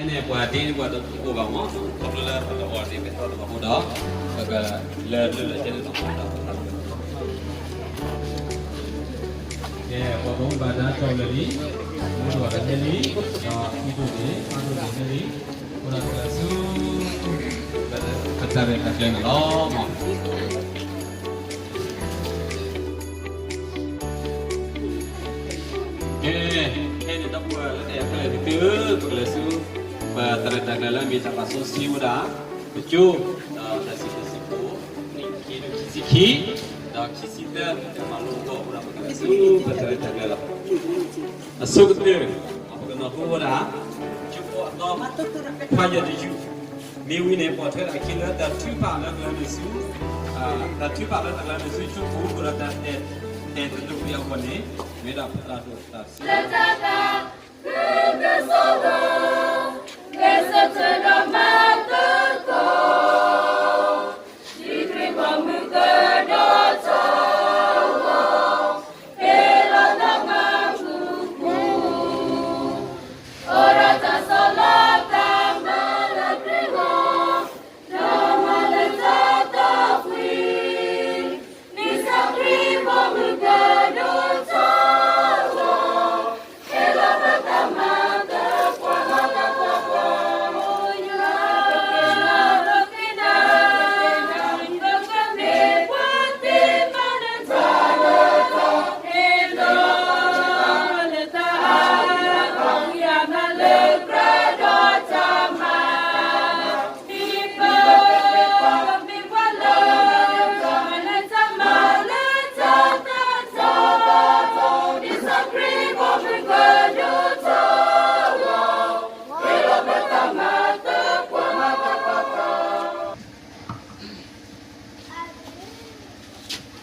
ဖဲန့ၣ်ပှၤဒ့န့ၣ်ပှၤတအိၣ်ဘၣ်မး, ခီဖျိလၢပတအီၣ်သ့ၣ်ပဲထီၣ်တဘၣ်အဃိဒီး, ပကလၢလၢလၢကဲလၢပမၤဒီး, ကဲ ပှၤဘၣ်မူဘၣ်ဒါကၠီၣ်လၢာ်လံ, မူထီၣ်ဒီးဟဲလံ, ဒီးဖံဒိၣ်န့ၣ် ဖါဒိၣ်န့ၣ်ဟဲလံ, အဃိဒီးပကလဲၤဆူ ပတၢ်ရဲၣ်တၢ်ကျဲၤန့ၣ်လီၤ. ကဲ, ဖဲန့ၣ်ဒီပုၢ်ဝဲၢ်လၢတၢ်အဲၣ်ခဲလၢာ်သ့ၣ်သုဧၢ, ပကလဲၤဆူ ပတၢ်ရဲၣ်တၢ်ကျဲၤလၢအမ့ၢ်တၢ်ပာ်စီဆှံဝဲဒၣ် ပကၠိ, ဒီးတၢ်စံးဘျုးစံးဖှိၣ် နံၣ်ခံခံဆံခံ, ဒီးခံဆံသၢ တၢ်မၤလိအသီအဃိဒီး ပကလဲၤဆူ ပတၢ်ရဲၣ်တၢ်ကျဲၤလီၤ. အဆိကတၢၢ် ပကနီၤဟူဝဲဒၣ် ကၠိဖိအသီ ခွါယီၢ်တယုၢ်, မ့ၢ်ဝံၤန့ၣ် ပိာ်ထွဲဒၣ်အခံလၢတၢ်ထုကဖၣ်လၢကလဲၤနုာ်ဆူ, တၢ်ထုကဖၣ်လၢတၢ်ကလဲၤနုာ်ဆူကၠိပူၤ အဃိဒီးတၢ်တဲာ်တဒိၣ်ပယီၤအဂီၢ်န့ၣ် မ့ၢ်ဒၣ်ပတၢ်ဒိၣ်တၢ်ဆူ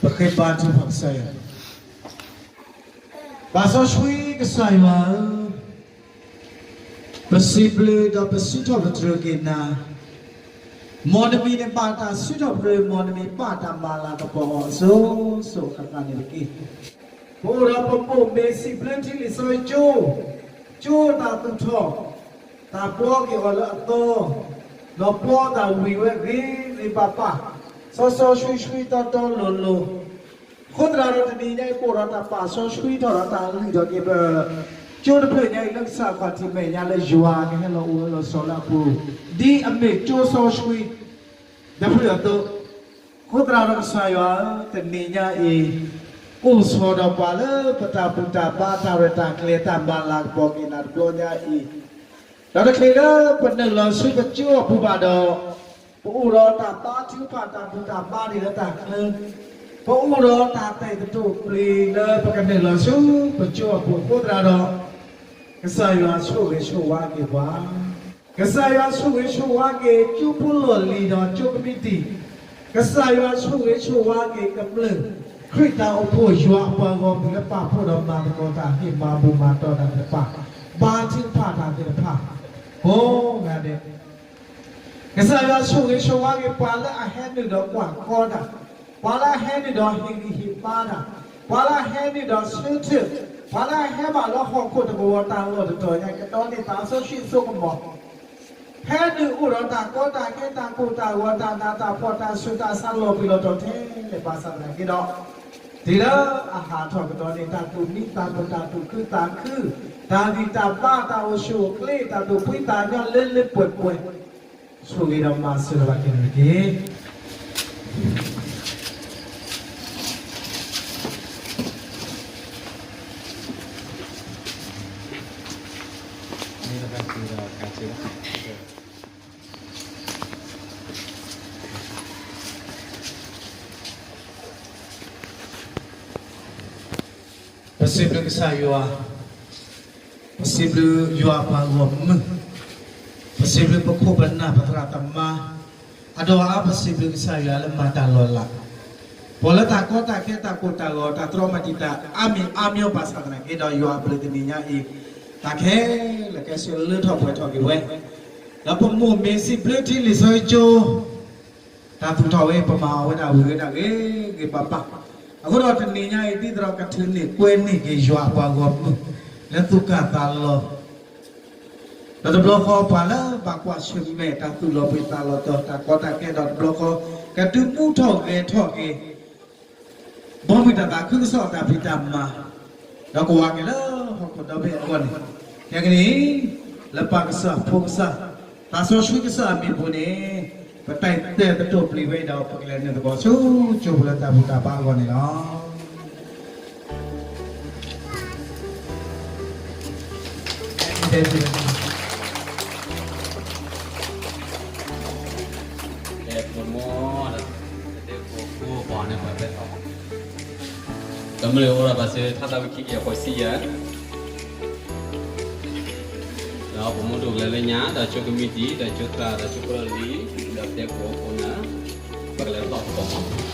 ပဃ့ဘါထုကဖၣ်ကစၢ်ယွၤ, ပၢ်စီဆှံကစၢ်ယွၤဧၢ, ပစံးဘျုးဒီးပစံးထီၣ်ပတြၢၤက့ၤနၤ, မ်နမံၤန့ၣ်ဘၣ်တၢ်စံးထီၣ်ပတြၢၤ, မ်နမံၤဘၣ်တၢ်မၤလၤကပီၤအီၤအစိၤစိၤအဃၣ်ဃၣ်န့ၣ်တက့ၢ်. ပအိၣ်ဒီးပမိၢ်မ့ၢ်စံးဘျုးထံလံာ်စီဆှံကၠိ, ကၠိတၢ်သူၣ်ထီၣ်, တၢ်ပျီက့ၤအီၤလၢအသီ, ဒီးပျီတၢ်ဝံၤဝဲဂ့ၤဂ့ၤဘၣ်ဘၣ်, စီစီဆှံဆှံတီတီလိၤလိၤ, အဃိသတးဒီးတနံၤညါအံၤ ပအိၣ်ဒီးတၢ်ပာ်စီဆှံထီၣ်ဒီးတၢ်လုၢ်ထီၣ်က့ၤပ ကၠိတဖျၢၣ်ညါအံၤ လၢကစၢ်ခီၣ်ထံးမဲာ်ညါလၢယွၤကဟဲလီၤအိၣ်လီၤဆိးလၢအပူၤ, ဒ်အမ့ၢ်ကၠိစီဆှံ တဖျၢၣ်အသိး, အဃိသတးဒီးကစၢ်ယွၤဧၢ, တနံၤညါအံၤ အိၣ်ဆိးဒီးပှၤလၢပတၢ်ဘူၣ်တၢ်ဘါ တၢ်ရဲၣ်တၢ်ကျဲၤ တၢ်မၤလၤကပီၤက့ၤနၤတဘျီညါအံၤ, ဒီးတချုးလၢပနုာ်လီၤဆူပကၠိအပူၤဘၣ်ဒီး ပအိၣ်ဒီးတၢ်ဘါထုကဖၣ် တၢ်ဘူၣ်တၢ်ဘါန့ၣ်လၢတၢ်ချၢ, ပအိၣ်ဒီးတၢ်သဲးတတူာ်ပျံၤလၢပကနုာ်လီၤဆူပကၠိအပူၤအဃိသတးဒီး ကစၢ်ယွၤဆိၣ်ဂ့ၤဆိၣ်ဝါက့ၤပှၤ, ကစၢ်ယွၤဆိၣ်ဂ့ၤဆိၣ်ဝါက့ၤ ကၠိဖိလီၢ်လံၤဒီးကၠိကမံးတံာ်, ကစၢ်ယွၤဆိၣ်ဂ့ၤဆိၣ်ဝါက့ၤကမျၢၢ် ခရံာ်တၢ်အိၣ်ဖှိၣ်ယွၤအပှၤဂီၢ်မုၢ်လၢပာ်ဖှိၣ်ဒီးမၤသကိးတၢ်ဟ့ၣ်မၤဘူၣ်မၤတီၢ်တၢ်သ့ၣ်တဖၣ်, ဘါထုကဖၣ်တၢ်သ့ၣ်တဖၣ်, ကိးဂၤဒဲး ကစၢ်ယွၤဆိၣ်ဂ့ၤဆိၣ်ဝါက့ၤ ပှၤလၢအဟဲနုာ်ဒီးကွၢ်ကီတၢ်, ပှၤလၢအဟဲနုာ်ဒီးဟ့ၣ်ဂံၢ်ဟ့ၣ်ဘါတၢ်, ပှၤလၢအဟဲနုာ်ဒီးဆၢထၢၣ်, ပှၤလၢအဟဲဘၣ်လၢဟီၣ်ခိၣ်တကဝီၤတၢ်လီၢ်တတီၤညါ ကတီၤန့ၢ်တၢ်စီဆှံအစိကမီၤ, ဟဲနုာ်အိၣ်ဒီးတၢ်ကီတၢ်ခဲ တၢ်ကိၢ်တၢ်ဂီၤ တၢ်နးတၢ်ဖှီၣ်တၢ်ဆူးတၢ်ဆါလီၤပံာ်လီၤတီၤထဲလဲၣ်ဘၣ်ဆၣ်သနာ်က့ဒီး တုၤလၢအဟးထီၣ်ကတီၤန့ၣ် တၢ်သူၣ်မံသးမုာ် တၢ်သူၣ်ခုသးခု, တၢ်ဂံၢ်တၢ်ဘါ တၢ်အိၣ်ဆူၣ်အိၣ်ချ့ တၢ်သူၣ်ဖှံသးညီလၢလၢပှဲၤပှဲၤ, ဆိၣ်ဂ့ၤဒီးမၤစၢၤဘၣ်က့ၤန့ၣ်တက့ၢ်. ပစံးဘျုးကစၢ်ယွၤ, ပစံးဘျုးယွၤပှၤဂီၢ်မုၢ်, ပစံးဘျုးပခိၣ်ပနၢ်ပသရၣ်သမါ, အဒိၣ်အါပစံးဘျုးကစၢ်ယွၤလၢမၤတၢ်လီၤလး, ပှၤလၢတၢ်ကီတၢ်ခဲ တၢ်ကိၢ်တၢ်ဂီၤ တၢ်တြီမၤတံာ်တာ်အါမံၤအါမံၤဘၣ်ဆၣ်သနာ်က့ဒီး ယွၤအဘျုးတနံၤညါအံၤ, တၢ်ခဲလၢာ်ကဲဆူလၢထီၣ်ပှဲၤထီၣ်က့ၤဝဲ, ဒီးပမိၢ်မ့ၢ်စံးဘျုးထံလံာ်စီဆှံကၠိ တၢ်သူၣ်ထီၣ်ဝဲ ပမၤအီၤဝဲဒၣ်ဝံၤဝဲဒၣ်ဂ့ၤဂ့ၤဘၣ်ဘၣ်, အဃိဒီးတနံၤညါအံၤ ဒ်သိးဒီးကထုးန့ၢ်ကွဲန့ၢ်က့ၤယွၤအပှၤဂီၢ်မုၢ် လၢသူၣ်ကၢ်သးလီၤ ဒီးတဘျီဃီပှၤလၢဘၣ်ကွၢ်ဆၢၣ်မဲာ်တၢ်သူၣ်လီၤဘှံးသးလီၤတီၤ တၢ်ကီတၢ်ခဲဒီးတဘျီဃီ ကဒုးမူထီၣ်ဂဲၤထီၣ်က့ၤ ဘီမုၢ်တၢ်သးခုကစီၣ်အတၢ်ဖံးတၢ်မၤ ဒီးကဝၤက့ၤလၢဟီၣ်ခိၣ်ဒီဘ့ၣ်အဂီၢ်န့ၣ် ခဲကနံၣ်အံၤ လၢပၢ်ကစၢ် ဖိကစၢ် သးစီဆှံကစၢ်အမံၤပူၤန့ၣ် ပတၢ်တဲသတိၣ်ပျံၤဝဲဒီး ပကလဲၤနုာ်သကိးဆူကၠိပူၤလၢတၢ်ဘူၣ်တၢ်ဘါအဂီၢ်န့ၣ်လီၤ. ဒီးမ့ၢ်လၢအိၣ်ဒီးဘၣ်စၢၤထါသးဝံၣ်ခံကယၤဃိးဆံယဲၢ် ဒီးပမူဒိၣ်ကလဲၤလၢညါ ဒီးကၠိကမံးတံာ် ဒီးကၠိသရၣ် ဒီးကၠိဖိလံၤ ဒီးပတဲကိးခိၣ်နၢ် ပကလဲၤသီၣ်သကိးမး.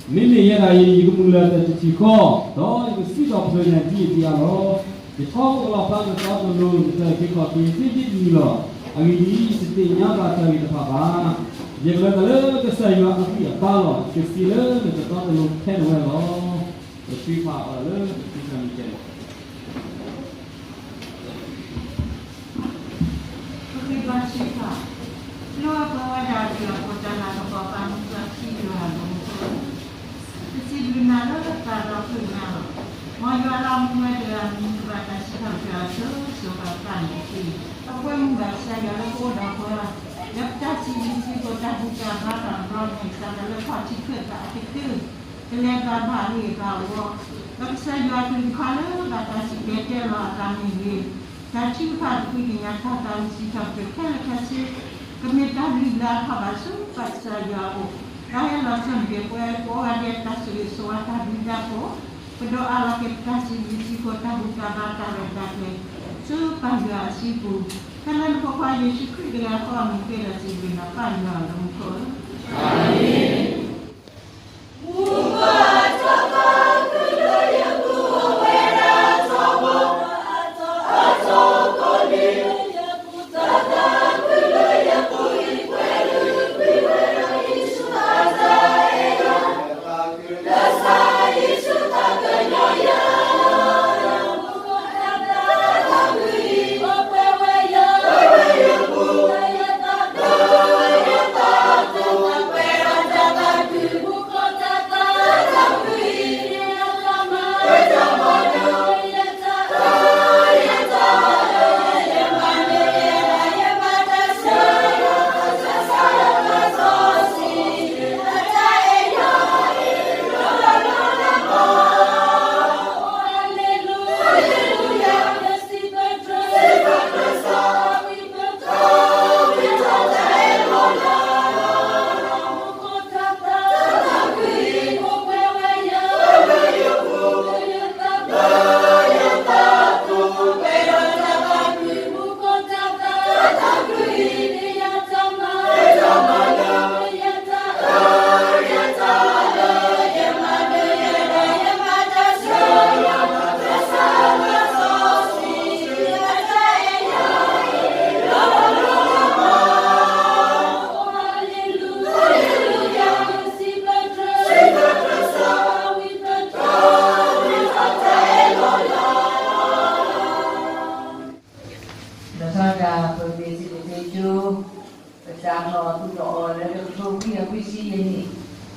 မ့မ့ၢ်ယဲဒၣ်အံၤ ယကမုၢ်လၢ်တၢ်တထံၣ်ဃီ, ဒီးယကစံးထီၣ်ပတြၢၤနၤဒ်အံၤအသိးလီၤ. ယထီဘိကလီၤဖျါနသးတလိၤ နတၢ်အုၣ်က့ၤခီၣ်က့ၤသ့ဒ်အံၤလီၤ. အဂ့ၢ်ဒ်အံၤ, ယတသ့ၣ်ညါဘၣ်တၢ်ဂ့ၤတဖၣ်ဘၣ်. ယကလဲၤတၢ်လၢကစၢ်ယွၤအဂံၢ်အဘါလီၤ. ယကစံးလၢနတၢ်သးတလိၤထဲန့ၣ်ဝဲလီၤ. ပဃ့ဘါအီၤလၢနစုတၢ်မံၤကဲလီၤ. ပဃ့ဘါစ့ၢ်ကီး, လၢပဝဲဒၣ်အပှၤတၢ်လၤကပီၤပာ်မူပှၤထံယွၤအလၤကပီၤ, ပစံးဘျုးနၤလၢသးဒီဖျၢၣ်ညါလီၤ. မ်ယွၤလၢအမူဝဲတဂၤမံၤ ကဘၣ်တၢ်စံးထီၣ်ပတြၢၤအစိၤစိၤဃၣ်ဃၣ်န့ၣ်တက့ၢ်. အဃိမုၢ်ဘၣ်ကစၢ်ယွၤလၢပအိၣ်ဒီးပှၤ, လၢပတၢ်စံးဘျုးစံးဖှိၣ်တၢ်ဘူၣ်တၢ်ဘါတၢ်ဘျီန့ၣ် စးထီၣ်လၢခီၣ်ထံးခၢၣ်သးအကတၢၢ် ကလဲၤဘၣ်ဘၣ်ဂ့ၤဘၣ်ဝီ, ဒီးကစၢ်ယွၤအကလုၢ်ကထါလၢဘၣ်တၢ်စံၣ်တဲၤတဲလီၤအသးမ့ၢ်ဂ့ၤ, တၢ်ထုကဖၣ်တဖုကညး တၢ်သးဝံၣ်စံးထီၣ်ပတြၢၤခဲလၢာ်ခဲဆ့, ကမ့ၢ်တၢ်လုၢ်လၢ်အထီၣ်ဘၣ်ဆူပၢ်ကစၢ်ယွၤအအိၣ်, တၢ်ဟဲလီၤစၢၤမ့ၢ်ဂ့ၤ ပဝဲကိးဂၤဒဲးတၢ်ဆိၣ်ဂ့ၤဆိၣ်ဝါတၢ်ဘျုးတၢ်ဖှိၣ်, ပဒိးအးလီၤက့ၤပတၢ်စံးဘျုးစံးဖှိၣ်တၢ်ဘူၣ်တၢ်ဘါတၢ်ရဲၣ်တၢ်ကျဲၤ ဆူပၢ်ယွၤအစုပူၤ, ဖဲလၢနဖိခွါယ့ၣ်ၡူးခရံာ်တဂၤဃီအမံၤဃ့ဒီးစံးဘျုးနၤပၢ်ယွၤလၢမူခိၣ်ဧၢ.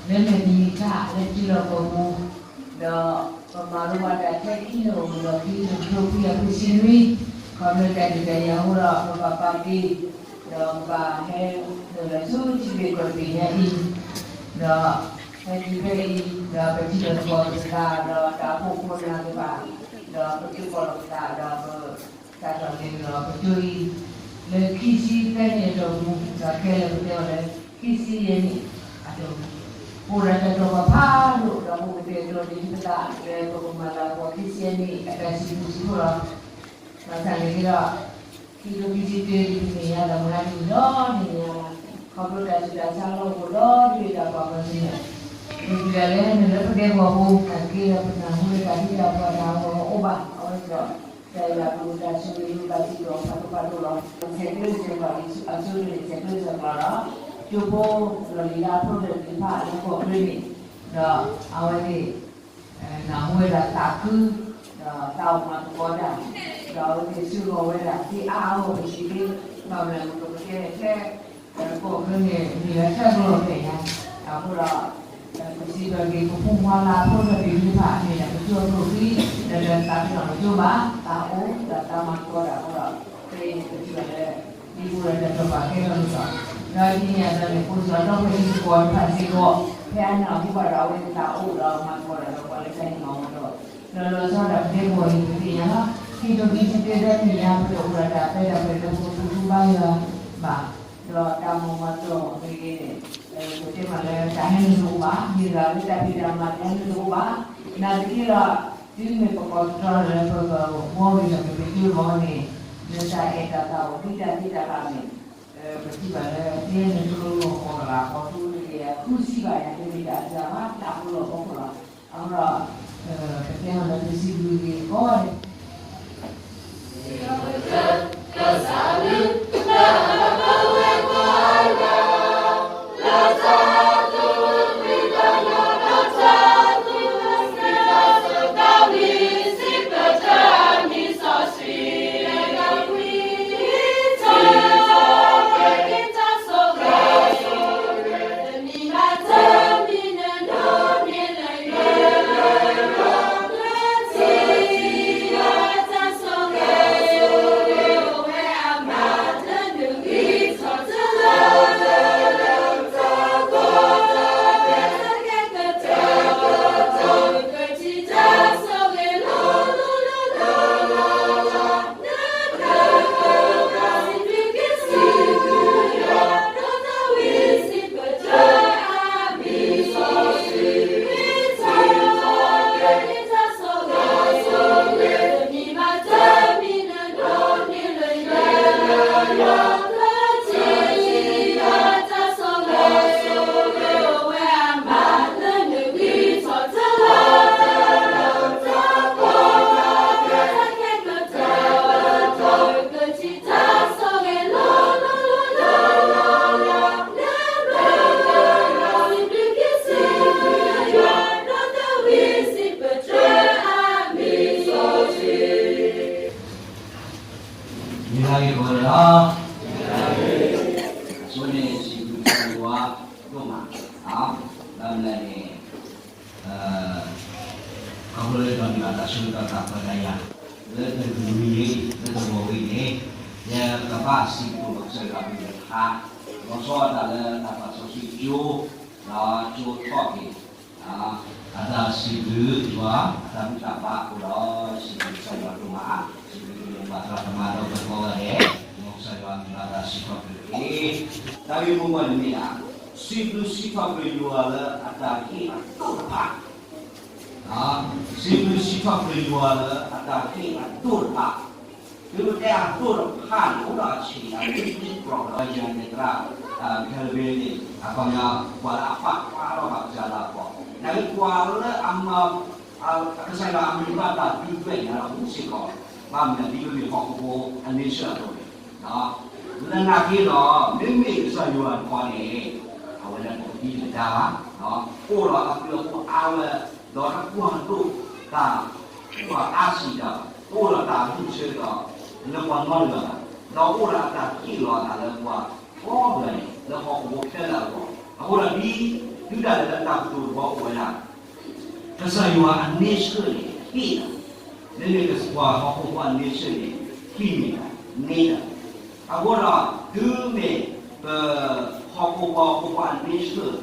လၢမုၢ်တနံၤခါ လၢထံလီၢ်ကီၢ်ပူၤ, ဒီးပမၤလိဘၣ်တၢ်ထဲခံလၢအိၣ်ဒီးခံ တကထိခွံကယၤခွံဆံနွံ, ခီဖျိတၢ်ဒုးတၢ်ယၤအဃိဒီး ပဘၣ်ပာ်တ့ၢ်, ဒီးပဘၣ်ဟဲနုာ်လီၤဆူထံရူၢ်ကီၢ်တဘ့ၣ်ညါအံၤ, ဒီးဟဲတုၤဖဲအံၤ ဒီးပထံၣ်လိာ်သကိးပသး ဒီးတၢ်အိၣ်ဖှိၣ်ဖိသ့ၣ်တဖၣ်, ဒီးပက့ၤပိာ်လိာ်ပသး ဒီးပ တၢ်ထီၣ်လဲၤကဒီးကၠိအံၤ လၢခံဆံသၢနံၣ်အတီၢ်ပူၤ ဒီးခဲလၢာ်ပတဲအီၤလၢ ခံဆံယဲၢ်နံၣ်အတီၢ်ပူၤ, အိၣ်ဒီးတၢ်တိာ်ပာ်ဖးဒိၣ် ဒီးအိၣ်ကတဲာ်ကတီၤန့ၢ်ပသးလၢပကမၤလၤကပီၤခံဆံယဲၢ်နံၣ်အတၢ်စံးဘျုးစံးဖှိၣ်လီၤ. ဘၣ်ဆၣ်န့ၣ်က့ဒီး ခံကထိခံဆံတၢတနံၣ်ညါ ဒီးမုၢ်နံၤဒီနံၣ်ညါ ခီဖျိတၢ်ဆူးတၢ်ဆါလီၢ်အိၣ်ဒီးတၢ်ဘၣ်ကွၢ်ဆၢၣ်မဲာ် ပစံးတၢ်လၢနုာ်လၢပကဲပှၤဖိ တၢ်က့ဒီးပနၢ်ဟူလၢတၢ်သံတၢ်ပှၢ်တၢ်အဂီၢ်အိၣ်ဘၣ် အဝဲဒီး တၢ်ယွၤအဘျုးတၢ်ဆိၣ်ဂ့ၤ ဘၣ်စ့ၢ်ကီးဖးဒိၣ်ဖးဒိၣ်လီၤ. ဆဲးကျၢဆဲးကျိးလီၤ အဆိကတၢၢ်န့ၣ် ဆဲးကျၢဆဲးကျိးဒီး ကၠိဖိလီၢ်လံၤလၢအဖျိထီၣ်သ့ၣ်တဖၣ် လၢကီၢ်ချၢန့ၣ် ဒီးအဝဲသ့ၣ် နၢ်ဟူဝဲဒၣ်သးခု ဒီးသးအိၣ်မၤသကိးတၢ် ဒီးအဝဲသ့ၣ်စုလီၤဝဲဒၣ်သ့အါအါဂီၢ်ဂီၢ်တက့ၢ်. ဘၣ်မနုၤအဃိ ပကတဲထဲ ကီၢ်ချၢန့ၣ် မ့ၢ်ဝဲတၢ်ကလီၢ်ဖဲညါ အဃိဒီး ပစံးဘျုးက့ၤ ပဖိမုၣ်ဖိခွါလၢအဖျိထီၣ်သ့ၣ်တဖၣ် မ့ၢ်ဒၣ်ပကၠိအကျိၣ်အဃံ ဒီးတၢ်သးပ့ၤနီၣ်တကၠိဘၣ် သးအိၣ်ဒီးသးမၤသကိးတၢ်အဃိဒီး ဖဲအံၤန့ၣ် ပထံၣ်ဘၣ်လၢ ဒ်ပအိၣ်ဒီးတၢ်တိာ်ပာ်ကဲထီၣ်လိာ်သး ဒီးဒ်န့ၣ်အသိးန့ၣ် ပှၤစူးဒီးပှၤဟံၣ်ဖိဃီဖိတဖၣ်စ့ၢ်ကီး ဖဲအနၢ်ဟူဘၣ်ဒီးအဝဲသ့ၣ်သးအိၣ်ဒီးမၤသကိးတၢ်ဒီးပှၤလၢတၢ်ဟ့ၣ်မၤဝီဒီး လီၤလီၤဆီဆီဒီးပတဲပီၢ်အံၤ ပသ့ၣ်ညါလီၤ. ခံကထိခံဆံတၢတနံၣ်ညါ ပတအိၣ်ဒီးတၢ်ပဲတၢ်ပြဲးလၢပသူၣ်ပူၤဘါယွၤဘၣ် ဒီးတၢ်မၤမၤတီၢ်မ့ၢ်ဂ့ၤန့ၣ် ပတဲမးလၢတၢ်ဟဲနုာ်တအိၣ်ဘၣ် မ့ၢ်ဂ့ၤလၢတၢ်ဖံးတၢ်မၤတဟဲနုာ်တအိၣ်ဘၣ်. နာ်သက့ဒီး တုၤမ့ၢ်ပကိးတတြီလၢပကဘှီဂ့ၤထီၣ်က့ၤပကၠိဘၣ်န့ၣ် လၢတၢ်အဲၣ်တၢ်သးအိၣ် ဒ်တၢ်သ့တၢ်ဘၣ်န့ၣ် ပထံၣ်ဘၣ်လၢ တနံၤနုၤတလိၤလိၤဃီဃီလၢဃီထူတကယၤဃုဆံဘၣ်ယၤ တမ့ၢ်တၢ်အစှၤဘၣ် တၢ်ဖိလီၢ်ဖီခိၣ်လီၤ. အဃိဒီး ပတဲအီၤလၢပစံးဘျုးက့ၤကိးဂၤဒဲး မ့ၢ်ဂ့ၤကိးဂၤဒဲးလီၤ. အဆိန့ၣ် စံးဘျုးကစၢ်ယွၤဒိၣ်မး, ဘၣ်မနုၤလဲၣ်န့ၣ် ခီဖျိလၢဒီးန့ၢ်ဘၣ်တၢ်ဆၢကတီၢ်တၢ်ခွဲးတၢ်ယာ် လၢတနံၤအံၤ လၢတဂီၤအံၤန့ၣ် ယကဘၣ်စံးဘျုးကစၢ်ယွၤအဘျုးအဖှိၣ် လီၤဆီဒၣ်တၢ်လၢတၢ်ပာ်စီဆှံကၠိ ဒီးကၠိထီၣ်က့ၤ အတၢ်စံးဘျုးယွၤ အတၢ်ဘူၣ်တၢ်ဘါအဃိဒီး စံးဘျုးကစၢ်ယွၤဒိၣ်မး, စံးဘျုးကစၢ်ယွၤသရၣ်သမါဒီးပှၤကိးဂၤဒဲး, မ်ကစၢ်ယွၤမၤတၢ်စံးထီၣ်ပတြၢၤတက့ၢ်. တၢ်ဂ့ၢ်မိၢ်ပှၢ်န့ၣ်မ့ၢ်ဒၣ် စံးဘျုးစံးထီၣ်ပတြၢၤယွၤလၢအတၢ်ဟ့ၣ်အဒိၣ်တဖၣ် စံးဘျုးစံးထီၣ်ပတြၢၤယွၤလၢအတၢ်ဟ့ၣ်အဒိၣ်တဖၣ်, တုၤပတဲအဒိၣ်တဖၣ်န့ၣ် အိၣ်ဒီးအဆံးအနံၣ်တြီၤဒီး ယၤန့ၣ်သရၣ် ခဲလၢာ်ဘ့န့ၣ် အခီပညီ ပှၤလၢအပာ်ဖျါထီၣ်ဘၣ်ကစၢ်ယွၤအလၤကပီၤ, နာ်က့ပှၤလၢအမၤ ကစၢ်ယွၤအမံၤဘၣ်တၢ်ဒုးဒွဲၣ်ညါဒီးအပူၤစ့ၢ်ကီး, ဘၣ်မနုၤဒ်ပမ့ၢ်ဟီၣ်ခိၣ်ဖိအန့ဆၢၣ်အသိးန့ၣ် လၢနာ်က့ဒီး မ့မ့ၢ်ကစၢ်ယွၤတခီန့ၣ် အဝဲလၢပကဒံကဒါဘၣ်, အိၣ်ဒီးအဘျုးအဖှိၣ်အါဝဲ ဒီးတကွၢ်ဒိၣ်တၢ် ကွၢ်အါစံးဒီး အိၣ်ဒီးတၢ်ဘျုးဆၢကတီၢ် လၢပှၤနီတဂၤဘၣ်, ဒီးအိၣ်ဒီးအတၢ်ဟ့ၣ်လီၤအသးလၢပှၤကိးဂၤဒဲး လၢဟီၣ်ခိၣ်ဖိခဲလၢာ်အဂီၢ်, အဃိဒီးဒ် တုၤဒၣ်လဲာ်လၢတၢ်ကတိၤတဘီအိၣ်ဝဲဒၣ် ကစၢ်ယွၤအ nature န့ၣ် ဟ့ၣ်တၢ်, မ့မ့ၢ်ပှၤဟီၣ်ခိၣ်ဖိအ nature န့ၣ် ဟံးန့ၢ်တၢ်, န့ၢ်တၢ်. အဃိဒီး တုၤမ့ၢ်ပ ဟီၣ်ခိၣ်ဖိအဖိခွါအ nature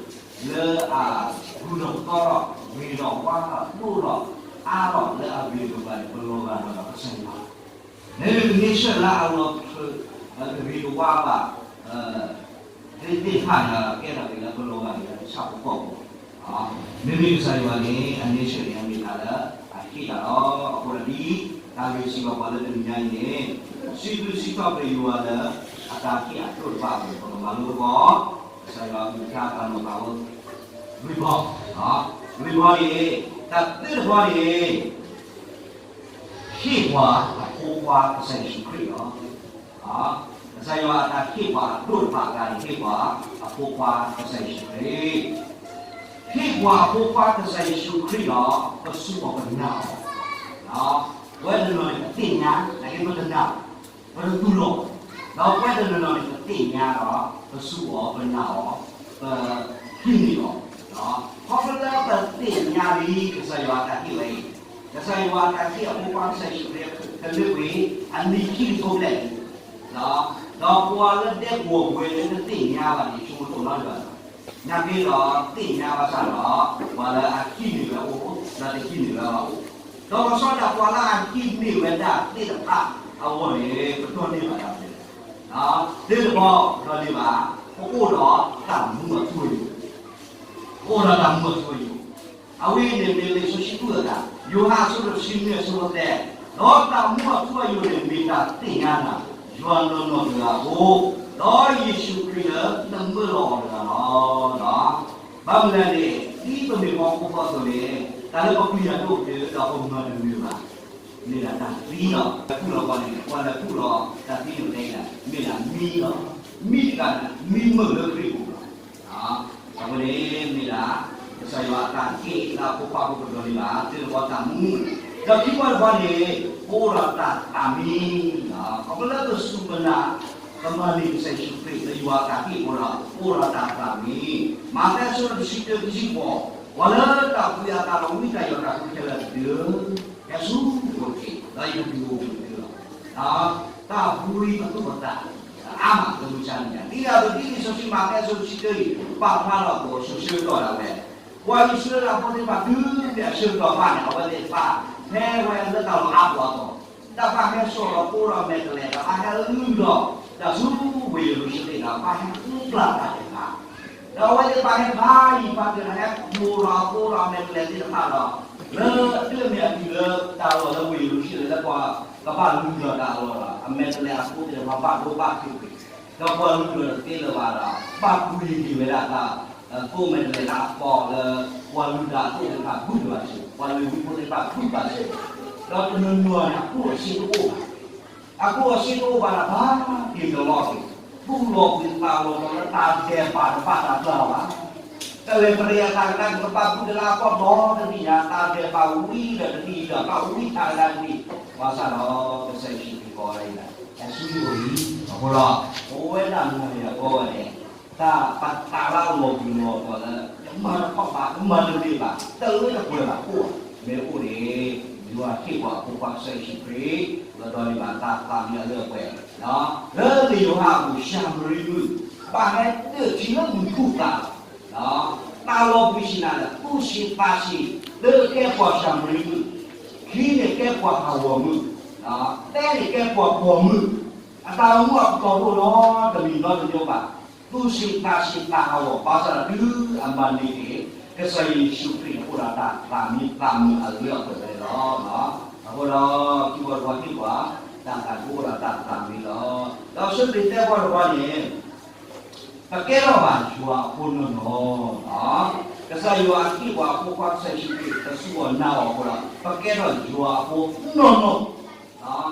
လၢအ ဂုၤထီၣ်ပသီထီၣ် ဂ့ၤထီၣ်ဝါထီၣ် ဒိၣ်ထီၣ်အါထီၣ် လၢအဂ့ၤတဂၤန့ၣ် ပလီၤဂာ်ဒီးကစၢ်ယွၤ မ့မ့ၢ်ပ nature လၢအလီၤ တဂ့ၤတဝါဘၣ် သ့ၣ်တဖၣ်န့ၣ် ကဲထီၣ်က့ၤလၢပလီၤဂာ်က့ၤလၢပဆၣ်ဖိကီၢ်ဖိ, မ့မ့ၢ်ကစၢ်ယွၤန့ၣ် အ nature န့ၣ် အမ့ၢ်တၢ်လၢအဟ့ၣ်တၢ်လီၤ. အဃိဒီးဒ်တၢ်ဂ့ၢ်စံးဘၣ်ပှၤလၢတနံၤညါအံၤန့ၣ် စံးဘျုးစံးထီၣ်ပတြၢၤယွၤလၢ အတၢ်ဟ့ၣ်အဒိၣ်တဖၣ်အပူၤ ပကမၤလိသကိး ကစၢ်ယွၤအကလုၢ်ကထါတၢ်နီၤဖးဝဲ လွံၢ်ဘီ, လွံၢ်ဘီန့ၣ် တၢ်သၢတဘီန့ၣ် ဟ့ၣ်ပှၤအဖိခွါကစၢ်ယ့ၣ်ၡူးခရံာ်လီၤ. ကစၢ်ယွၤအတၢ်ဟ့ၣ်ပှၤအဒိၣ်တဖၣ်အကျါန့ၣ် ဟ့ၣ်ပှၤအဖိခွါကစၢ်ယ့ၣ်ၡူးခရံာ်, ဟ့ၣ်ပှၤအဖိခွါကစၢ်ယ့ၣ်ၡူးခရံာ်ဒီး ပစူၢ်အီၤပနာ်အီၤ, ပဝဲတနီၤန့ၣ် ပသ့ၣ်ညါ နာ်က့ပတနာ် ပတတူၢ်လိာ်, ဒီးပဝဲတနီၤနီၤန့ၣ် ပသ့ၣ်ညါဒီး ပစူၢ်အီၤ ပနာ်အီၤ ပဟံးန့ၢ်အီၤ, ခီဖျိလၢပသ့ၣ်ညါလံ ကစၢ်ယွၤအတၢ်ဟ့ၣ်ဝဲအံၤ, ကစၢ်ယွၤအတၢ်ဟ့ၣ်အဖိခွါကစၢ်ယ့ၣ်ၡူးခရံာ် ကလၢပှဲၤ အနံၣ်ခံကထိဘျဲၣ်န့ၣ်, ဒီးပှၤလၢဒဲကဝီၤပူၤဝဲလၢတသ့ၣ်ညါဘၣ်န့ၣ် ဆိကမိၣ်တအိၣ်နီတဂၤဘၣ်, နာ်က့ဒီးသ့ၣ်ညါဘၣ်ဆၣ်ဒီး ပှၤလၢအဟံးန့ၢ်ဝဲအိၣ် ဒီးတဟံးန့ၢ်ဝဲဘၣ်အိၣ်, ဒီးလီၤဆီဒၣ်ပှၤလၢအဟံးန့ၢ်ဝဲဒၣ်သ့ၣ်တဖၣ်အဂီၢ်န့ၣ် ပတီၢ်န့ၢ်ဘၣ်တၢ်ဘျၢ သ့ၣ်တဖၣ်ပတီၢ်န့ၢ်ဘၣ်, ပအိၣ်ဒီးတၢ်မူအထူအယိာ်, ပအိၣ်ဒီးတၢ်မူအထူအယိာ်, အဝဲအံၤန့ၣ်မ့ၢ်လံာ်စီဆှံအုၣ်အသး, ယိၤဟၣ်အဆၢဒိၣ်တဆံနွံအဆၢဖိသၢ, ဒီးတၢ်မူအထူအယိာ်န့ၣ် မ့ၢ်တၢ်သ့ၣ်ညါနၤ ယွၤနီၢ်နီၢ်တဂၤအဃိ, ဒီးယ့ၣ်ၡူးခရံာ်လၢနမၢလီၤအီၤတဂၤလီၤ. ဘၣ်မနုၤလဲၣ်န့ၣ် ဒ်ပမ့ၢ်ဟီၣ်ခိၣ်ဖိအသိးန့ၣ် တၢ်လၢပပျံၤတၢ်ဒိၣ်ကတၢၢ်ဒီးပမၤတမုာ်ဘၣ် မ့ၢ်ဒၣ်တၢ်သံလီၤ. ပူၣ်လီၤပှၤန့ၣ် ပှၤလၢပူၣ်လီၤတၢ်သံန့ၣ် မ့ၢ်ဒၣ်မံလီၤ. မံတဂၤန့ၣ် မံမုာ်လၢခရံာ်ပူၤလီၤ. အဃိန့ၣ်မ့ၢ်ဒၣ် ကစၢ်ယွၤအတၢ်ဟ့ၣ်လၢအဖိခွါဖိကဒိးန့ၢ်ဘၣ် သ့ၣ်တဘီတၢ်မူ, ဒီးခံဘီတဘီန့ၣ် ပအိၣ်ဒီးတၢ်သးမံလီၤ. ခီဖျိလၢပစူၢ်ပနာ် ကမၤန့ၢ်ကစၢ်ယ့ၣ်ၡူးခရံာ်လၢယွၤအတၢ်ဟ့ၣ်အဃိဒီး ပအိၣ်ဒီးတၢ်သးမံ, မးသဲအဆၢဒိၣ်တဆံတၢ ခံဆံဃိး, ပှၤလၢတၢ်ဘှံးအသးဒီးဝံတၢ်ယိးတၢ်ဃုထၢလၢာ်တဒၢ ဟဲဆူယအိၣ်တက့ၢ် ဒီးယကဒုးအိၣ်ဘှံးသုလီၤ. တၢ်ဘှံးပသူၣ်ပသး အါမးလၢမုၢ်ဆါန့ၣ်ညါ, ဒ်န့ၣ်အသိးဒ်လံာ်စီဆှံမးသဲအဆၢဒိၣ်တဆံတၢအံၤ ပာ်ဖျါထီၣ်အသိး ဆိၣ်ဆၢကတီၢ်ဒၣ်ဝဲ ပှၤအံၣ်စရ့လးဖိသ့ၣ်တဖၣ်တုၤမ့ၢ်အဆၢကတီၢ်ဘၣ်န့ၣ် အဝဲသ့ၣ်တဖၣ် ဟဲဝဲလၢတၢ်လီၢ်အါပူၤအသိး, တၢ်ဘၣ်ဟဲစိာ်ဒီးကိးဒီးမဲာ်တဲးလဲး တၢ်ဘၣ်ဟဲလုၢ်ဒီး တၢ်ဆူဝ့ၢ်ယရူၤၡလ့ၣ်ဒီး ဘၣ်ဟဲဃူပျၢ်တၢ်သ့ၣ်တဖၣ်, ဒီးအဝဲသ့ၣ်တဖၣ်ဟဲဖးယံၤဖးက့ၤဒီး ဟဲမိၢ်ဒီးအကိးဒီးအမဲာ်တဲးလဲးသ့ၣ်တဖၣ်ဒီး လၢအဒၢးမ့ၢ်အတုၤလၢတၢ်လီၢ်လၢဝ့ၢ်ယရူၤၡလ့ၣ်လၢပှၤကဘၣ်လုၢ်ဒီးတၢ်အလီၢ်ဒီး အမဲာ်တဲးလဲးအကိးသ့ၣ်တဖၣ်ဘၣ်ဒိဘၣ်ထံးကွံာ်, ဒီးပှၤလုၢ်ဒီးတသ့လၢၤဘၣ်ဒီး ဘၣ်ကွံာ်က့ၤဝဲဒၣ်တၢ် သိမဲာ်တဲးလဲးလၢအသီလၢ ပှၤလုၢ်တၢ်အသိးသ့ၣ်တဖၣ်ဘုၣ်ကဘၣ်စၢၤ, ပှၤလုၢ်ဝံဖိသ့ၣ်တဖၣ်ဘုၣ်ကဘၣ်စၢၤ, ဒီးတနီၤနီၤန့ၣ် အကျိၣ်အစ့တအိၣ်ဘၣ်, အကျိၣ်အစ့တအိၣ်ဘၣ်ဒီး ဘၣ်က့ၤကလီက့ၤ, သူၣ်လီၤဘှံးသးလီၤတီၤလၢတၢ်ဒဲးဘးတဘၣ်တၢ်ပျၢ်ဘၣ်, ကလဲၤပရံးအသးကဒါက့ၤ ကဘၣ်သူၣ်က့ၤလၢအကီၢ်ဒီတနံၣ်ညါ တၢ်ဒဲးဘးဝံဒီးတနံၣ်ဒီး ဘၣ်ဝံတၢ်ကဒါက့ၤ, ဘၣ်ဆၣ်ဒီး ကစၢ်ယ့ၣ်ၡူးခရံာ်ကိးဝဲဒၣ်အံၤ, ဟဲဆူယအိၣ်အံၤ, အဃိဒီး ပဝဲဒၣ်မုၢ်နံၤအဂီၢ်ဝဲန့ၣ် တၢ်ပသးလၢအလီၤဘှံးလီၤတီၤလၢ ကမၤတခီဘၣ် ကမၤတန့ၢ်ဘၣ် တလၢတပှဲၤဘၣ်အိၣ်, မ့ၢ်အိၣ်န့ၣ် ယွၤဟ့ၣ်ပှၤအဖိခွါကစၢ်ယ့ၣ်ၡူးခရံာ် လီၤဒီးန့ၢ်ဘၣ်တၢ်သးမံအလၢအပှဲၤ, လၢလံာ်ယိၤဟၣ်အပူၤ ၡၤမရံမုၣ် ဘၣ်ဟဲဒၢၣ်ထံလၢမူခိၣ်သးလီၤ, တၢ်လီၤဘှံးဆံးနၤလၢ သူၣ်ဆံးသးဆံး လၢကဲပှၤၡၤမရံမုၣ်, ခံန့ၣ်ကဲပှၤဟးဂီၤမုၣ်, သၢန့ၣ်ကဲပှၤပိာ်မုၣ်, အတၢ်အိၣ်မူအပတီၢ်ဒိၣ်နီတမံၤနီတမံၤဘၣ်, သူၣ်ဆံးသးဆံးသးဟးဂီၤ ဘၣ်ဆၣ်ဒီးတုၤအမၤန့ၢ်က့ၤ ကစၢ်ယ့ၣ်ၡူးခရံာ်န့ၣ် အိၣ်ဒီးတၢ်သးမံသးမုာ်အလၢအပှဲၤဝဲန့ၣ်လီၤ. အဃိဒီး ခံဘီတဘီဟ့ၣ်ပှၤ တၢ်သးကအိၣ်ဒီးတၢ်သးမံလီၤ. ဒီးဆၢဒိၣ်သၢဘီတဘီန့ၣ် ပကဲထီၣ်ဘၣ်ယွၤအဖိနီၢ်နီၢ်, ကစၢ်ယွၤဟ့ၣ်ပှၤအဖိခွါကစၢ်ယ့ၣ်ၡူးခရံာ် ပစူၢ်အီၤနာ်အီၤအဃိဒီး ပကဲထီၣ်ယွၤအဖိနီၢ်နီၢ် တ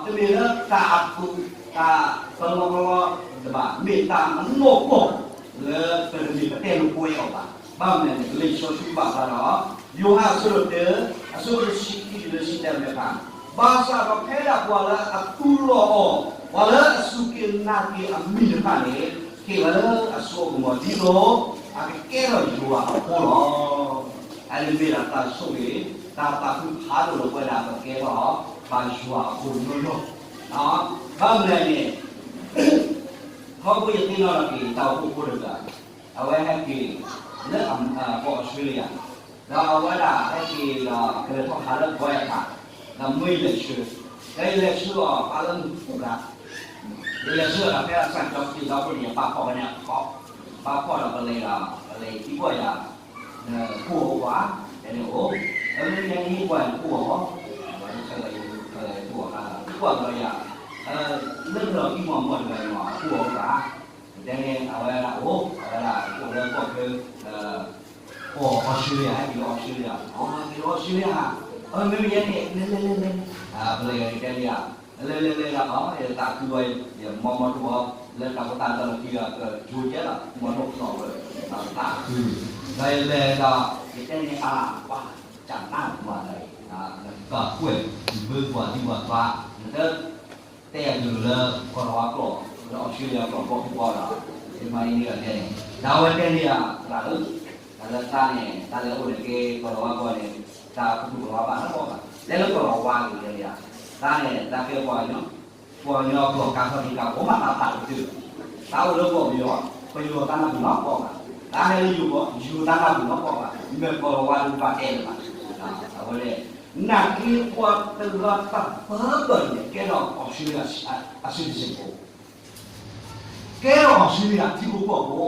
မ့ၢ်လၢတၢ်အသူၣ် တၢ်ပလီၢ်ပလီၢ်တဘၣ် မ့ၢ်တၢ်အနီၢ်ကီၢ်လၢပတမ့ၢ်ပတဲလိာ်ကွဲအီၤဘၣ်. ဘၣ်မနုၤလဲၣ်န့ၣ် လံာ်စီဆှံဘၣ်ဃးဒီး ယိၤဟၣ်အဆၢဒိၣ်တၢ အဆၢဖိတဆံခံတုၤလၢတဆံတၢမ့ၢ်ဘၣ်, ဘၣ်ဆၣ်ဒီးဖဲဒၣ်ပှၤလၢအသူၣ်လီၤအီၤ ပှၤလၢအစူၢ်က့ၤနာ်က့ၤအမံၤတဖၣ်န့ၣ် ဟ့ၣ်ဝဲလၢအစိအကမီၤဒ်သိး အကကဲထီၣ်ယွၤအဖိလီၤ. အန့ၣ်မ့ၢ်ဒၣ်တၢ်ဆိၣ်ဂ့ၤ, တၢ်သးခုဖးဒိၣ်လၢပဝဲဒၣ်ပကဲထီၣ်ဘၣ်ယွၤအဖိနီၢ်နီၢ်. ဘၣ်မနုၤလဲၣ်န့ၣ်, ခီဖျိယသ့ၣ်နီၣ်ထီၣ်က့ၤတၢ်အိၣ်ဖှိၣ်ဖိတဂၤ, အဝဲဟဲက့ၤလၢကီၢ်အီစထြ့လယါ, ဒီးအဝဲဒၣ်ဟဲက့ၤဒီးကလဲၤထီၣ်ခးလၢကီၢ်အဲၣ်ခး, ဒီးမ့ၢ်ယလဲၤဆှၢ, ဒီးယလဲၤဆှၢအီၤဖဲလၢမုၢ်ဃုခါ, ယလဲၤဆှၢအီၤဒီးဖဲအစၢ်ကၠီက့ၤဒီးအဃိန့ၣ် ယပာ်ဖှိၣ်ဝဲန့ၣ်အခီၣ်, ပာ်ဖှိၣ်ဒီးပလဲၤဒီး ပလဲၤသံကွၢ်ယၤ, နအိၣ်ဧါ, တဲန့ၣ်အိၣ်, အမ့ၢ်ယဲန့ၣ်ကွၢ်နအိၣ်ဧါ, အဝဲန့ၣ်ဆၢလၢယအိၣ်ဧါ, သံကွၢ်ဒီးယၤ, လၢကဒီးကံမီၢ်မီၢ်တဂၤန့ၣ်မ့ၢ်အိၣ်ဧါ, တဲန့ၣ် အဝဲဒၣ်အိၣ်, အဝဲဒၣ်အိၣ်လၢကီၢ်ချၢ ကီၢ်အီစထြ့လယါ, ဟဲက့ၤလၢအီစထြ့လယါ, အက့ၤလၢအီစထြ့လယါ, အမ့ၢ်ယဲန့ၣ် လဲၤလဲၤလဲၤလဲၤ, ပလဲၤတဲန့ၣ်ဧါ, လဲၤလဲၤလဲၤလီၤ, ယသးခုဝဲ, ယမီမီထိၣ်ဝဲ, လၢတၢ်ဖိသၣ်တၢ်လီၢ်ခံဂၤကကၠိကဲလီၤ, မီထိၣ်ကသီၣ်ဝဲ, သးခု, ဒီးယလဲၤဒီး ယတဲန့ၣ်အါ, ပှၤကနၣ်မၤတၢ်အံၤ, နကကွဲၢ်ဘၢပှၤသံပှၤသး, နတ တဲယၤဒုးလၢကီၢ်လီၤဝါကျိာ်, လၢအီစထြ့လယါကျိာ် ကီၢ်ပူၤကီၢ်ဒီး, ယမၤအံၤန့ၣ်ဒီးတဲန့ၣ်, ဒီးအဝဲတဲန့ၢ်ယၤသရၣ်ဧၢ, တၢ်လၢသးန့ၣ် တၢ်လၢအအိၣ်န့ၣ်က့ၤကီၢ်လီၤဝါကျိာ်န့ၣ်, တၢ်ပတူၢ်ကီၢ်လီၤဝါဘၣ်နီတဘျီဘၣ်, တဲလၢကီၢ်လီၤဝါန့ၣ်တဲန့ၢ်ယၤ, သးန့ၣ် သးကဲပှၤကညီ, ပှၤကညီကျိာ်ကါထီၣ်ဒံးကါ ပှၤမၤသးဖးတတုၤ, သးအိၣ်လၢကီၢ်ပယီၤ, ပယီၤတၢ်နၢ်ပၢၢ်နီတဘျီဘၣ်, သးဟဲလၢယိၤကီၢ်, ယိၤတၢ်နၢ်ပၢၢ်နီတဘျီဘၣ်, မ့ၢ်ကီၢ်လီၤဝါဒုးဘၣ်တဲလၢၤဘၣ်, အဝဲ နာ်က့ပှၤတဂၤတၢ်ဘၢဘၢန့ၣ် ကဲထီၣ်အီစထြ့လယါ အ citizen ဖိ, ကဲထီၣ်အီစထြ့လယါထံဖိကီၢ်ဖိ,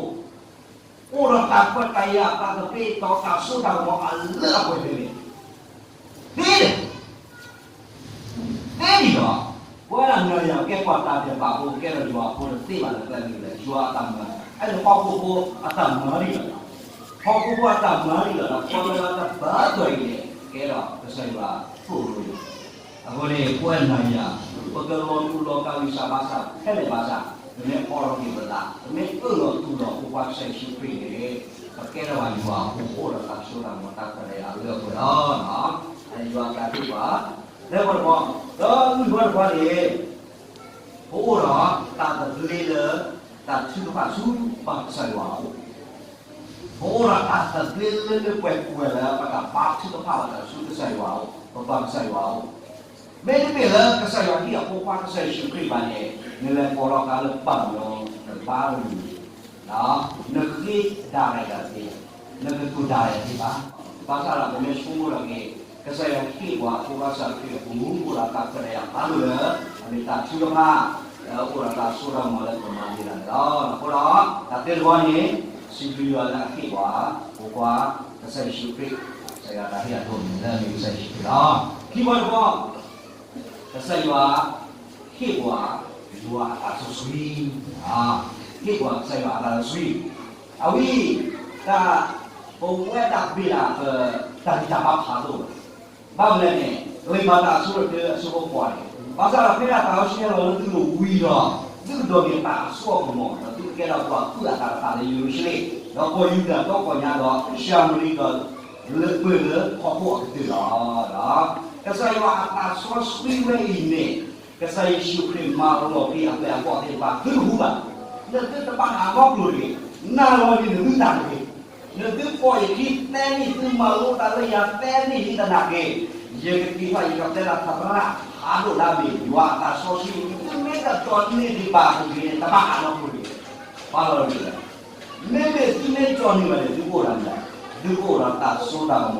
အိၣ်ဒီးတၢ်ခွဲးတၢ်ယာ်အတၢ်သဘျ့ဒီးတၢ်စိတၢ်ကမီၤအလၢအပှဲၤဖဲန့ၣ်, သ့န့ၣ် သ့န့ၣ်လီၤ. ပဝဲဒၣ်နၤယၤကဲပှၤတၢ်ဒဲးဘးဖိ ကဲထီၣ်ယွၤအဖိတသ့ဘၣ်လၢကျဲမ့ၢ်လဲၣ်, ယွၤအတၢ်မၤ, အဲၣ်ဒိးဟီၣ်ခိၣ်ဖိအတၢ်မၤလံလီၤ, ဟီၣ်ခိၣ်ဖိအတၢ်မၤလံလီၤ, ဒီးပှၤလၢတၢ်ဘၣ်ဘၢအံၤန့ၣ် ကဲထီၣ်ကစၢ်ယွၤသိၣ်လိယၤ အဃိန့ၣ် ပဝဲနၤယၤ ပကလီၤတူာ်လီၤကာ်ဂံၢ်စၢ်ဘါစၢ် ခဲလၢာ်ဘၣ်ဆၣ်, ပမ့ၢ်အိးထီၣ်က့ၤပသး, ပမ့ၢ်အၢၣ်လီၤတူၢ်လိာ်ဖိခွါကစၢ်ယ့ၣ်ၡူးခရံာ်န့ၣ်, ပကဲထီၣ်ဘၣ်ယွၤအဖိ ပအိၣ်ဒီးတၢ်စိတၢ်ကမီၤတၢ်ခွဲးတၢ်ယာ်အလၢအပှဲၤလီၤ. ယွၤအတၢ်ဟ့ၣ်ပှၤ လၢပှဲၤတဘီ, ဒီးလွံၢ်ဘီတဘီန့ၣ် ပအိၣ်ဒီးတၢ်သဘျ့လၢ တၢ်ထုကဖၣ်ဆူပၢ်ကစၢ်ယွၤအအိၣ်, ပအိၣ်ဒီးတၢ်သဘျ့လၢလၢပှဲၤပှဲၤလၢ ပကဘါထုကဖၣ်လီၤတၢ်ဆူကစၢ်ယွၤအအိၣ်, ပပၢ်ကစၢ်ယွၤအအိၣ်, မ့တမ့ၢ်လၢကစၢ်ယွၤဟ့ၣ်အဖိခွါကစၢ်ယ့ၣ်ၡူးခရံာ်ဘၣ်န့ၣ်, နလဲၤကိးထီၣ်ဃာ်လၢပၢ်ကညီ နဘါတမုာ်, နဃ့ဒၣ်လဲာ်တသ့, နကတိၤဒၣ်လဲာ်တသ့ဘၣ်. ဘၣ်ဆၣ်ဒီးပမ့ၢ်ဆိကမိၣ်ထီၣ်က့ၤ ကစၢ်ယွၤဟ့ၣ်ပှၤအဖိခွါကစၢ်ခရံာ်အပူၤ အိၣ်ဒီးတၢ်ခွဲးတၢ်ယာ်ဖးဒိၣ်လၢ အမ့ၢ်တၢ်ထုကဖၣ်, ဒီးအိၣ်ဒီးတၢ်စိတၢ်ကမီၤလၢပမၤန့ၢ်တၢ်န့ၣ်လီၤ. အဃိဒီး တၢ်သ့တဘီန့ၣ် စံးဘျုးယွၤလၢအဟ့ၣ်ပှၤ ဖိခွါ ကစၢ်ယ့ၣ်ၡူးခရံာ်, ကစၢ်ယွၤတၢ်ဟ့ၣ်အဒိၣ်န့ၣ်လၢအမ့ၢ်ကစၢ်ယ့ၣ်ၡူးခရံာ်လီၤ. ခံဘီတဘီ ကစၢ်ယွၤဟ့ၣ်ပှၤ ယွၤအတၢ်စီဆှံ, ဟ့ၣ်ပှၤကစၢ်ယွၤအတၢ်စီဆှံ, အဝဲ တၢ် ပဝဲဒၣ်ဘ့ၣ်ဒၣ်ပ တၢ်ဂံၢ်တၢ်ဘါဖးဒိၣ်, ဘၣ်မနုၤလဲၣ်န့ၣ် လံာ်မၤတၢ်အဆၢဒိၣ်တၢ အဆၢဖိဃိးန့ၣ်, ဘၣ်ဆၣ်ဒီးဖဲဒၣ်တၢ်စီဆှံဟဲလီၤလၢသုလိၤဝံၤဒီး, သုကဒိးန့ၢ်တၢ်အစိအကမီၤ ဒီးသုကကဲထီၣ်ပှၤအုၣ်အသးတဖၣ်လၢယရူၤၡလ့ၣ်, ဒီးကီၢ်ယူဒၤဒီကီၢ်ညါဒီး ၡၤမရံဒီး လၢပၢၢ်လၢဟီၣ်ခိၣ်အကတၢၢ်လီၤ. ဒီး ကစၢ်ယွၤအတၢ်စီဆှံဝဲအံၤန့ၣ် ကစၢ်ယ့ၣ်ၡူးခရံာ်မၤလီၤက့ၤအပျဲၢ်အဘီၣ်သ့ၣ်တဖၣ် သုတဟူဘၣ်. နသုတဘၣ်ဟးဂီၤကျိၤတဂ့ၤ, နလီၤန့ၣ်နသုတၢ်တဂ့ၤ. နသုပိာ်ယခံသၢနံၣ် သုမၤလိတၢ်လၢယၤသၢနံၣ်လံသနာ်က့, ယကက့ၤထီၣ်ယကပျဲလၢထးသရၣ်ဖးဒိၣ်လၢအမ့ၢ်ယွၤအတၢ်စီဆှံ, သုမ့ၢ်တဒိးန့ၢ်ဒံးဘၣ်တဂ့ၤန့ၣ် တဘၣ်ဟးဂီၤကျိၤတဂ့ၤ. ဘၣ်လီၤတဂ့ၤ မ့မ့ၢ်သုမ့ၢ်ဒိးန့ၢ်ဘၣ်န့ၣ် သုကအိၣ်ဒီးမနုၤလဲၣ်, သုကအိၣ်ဒီးတၢ်စိတၢ်ကမီၤ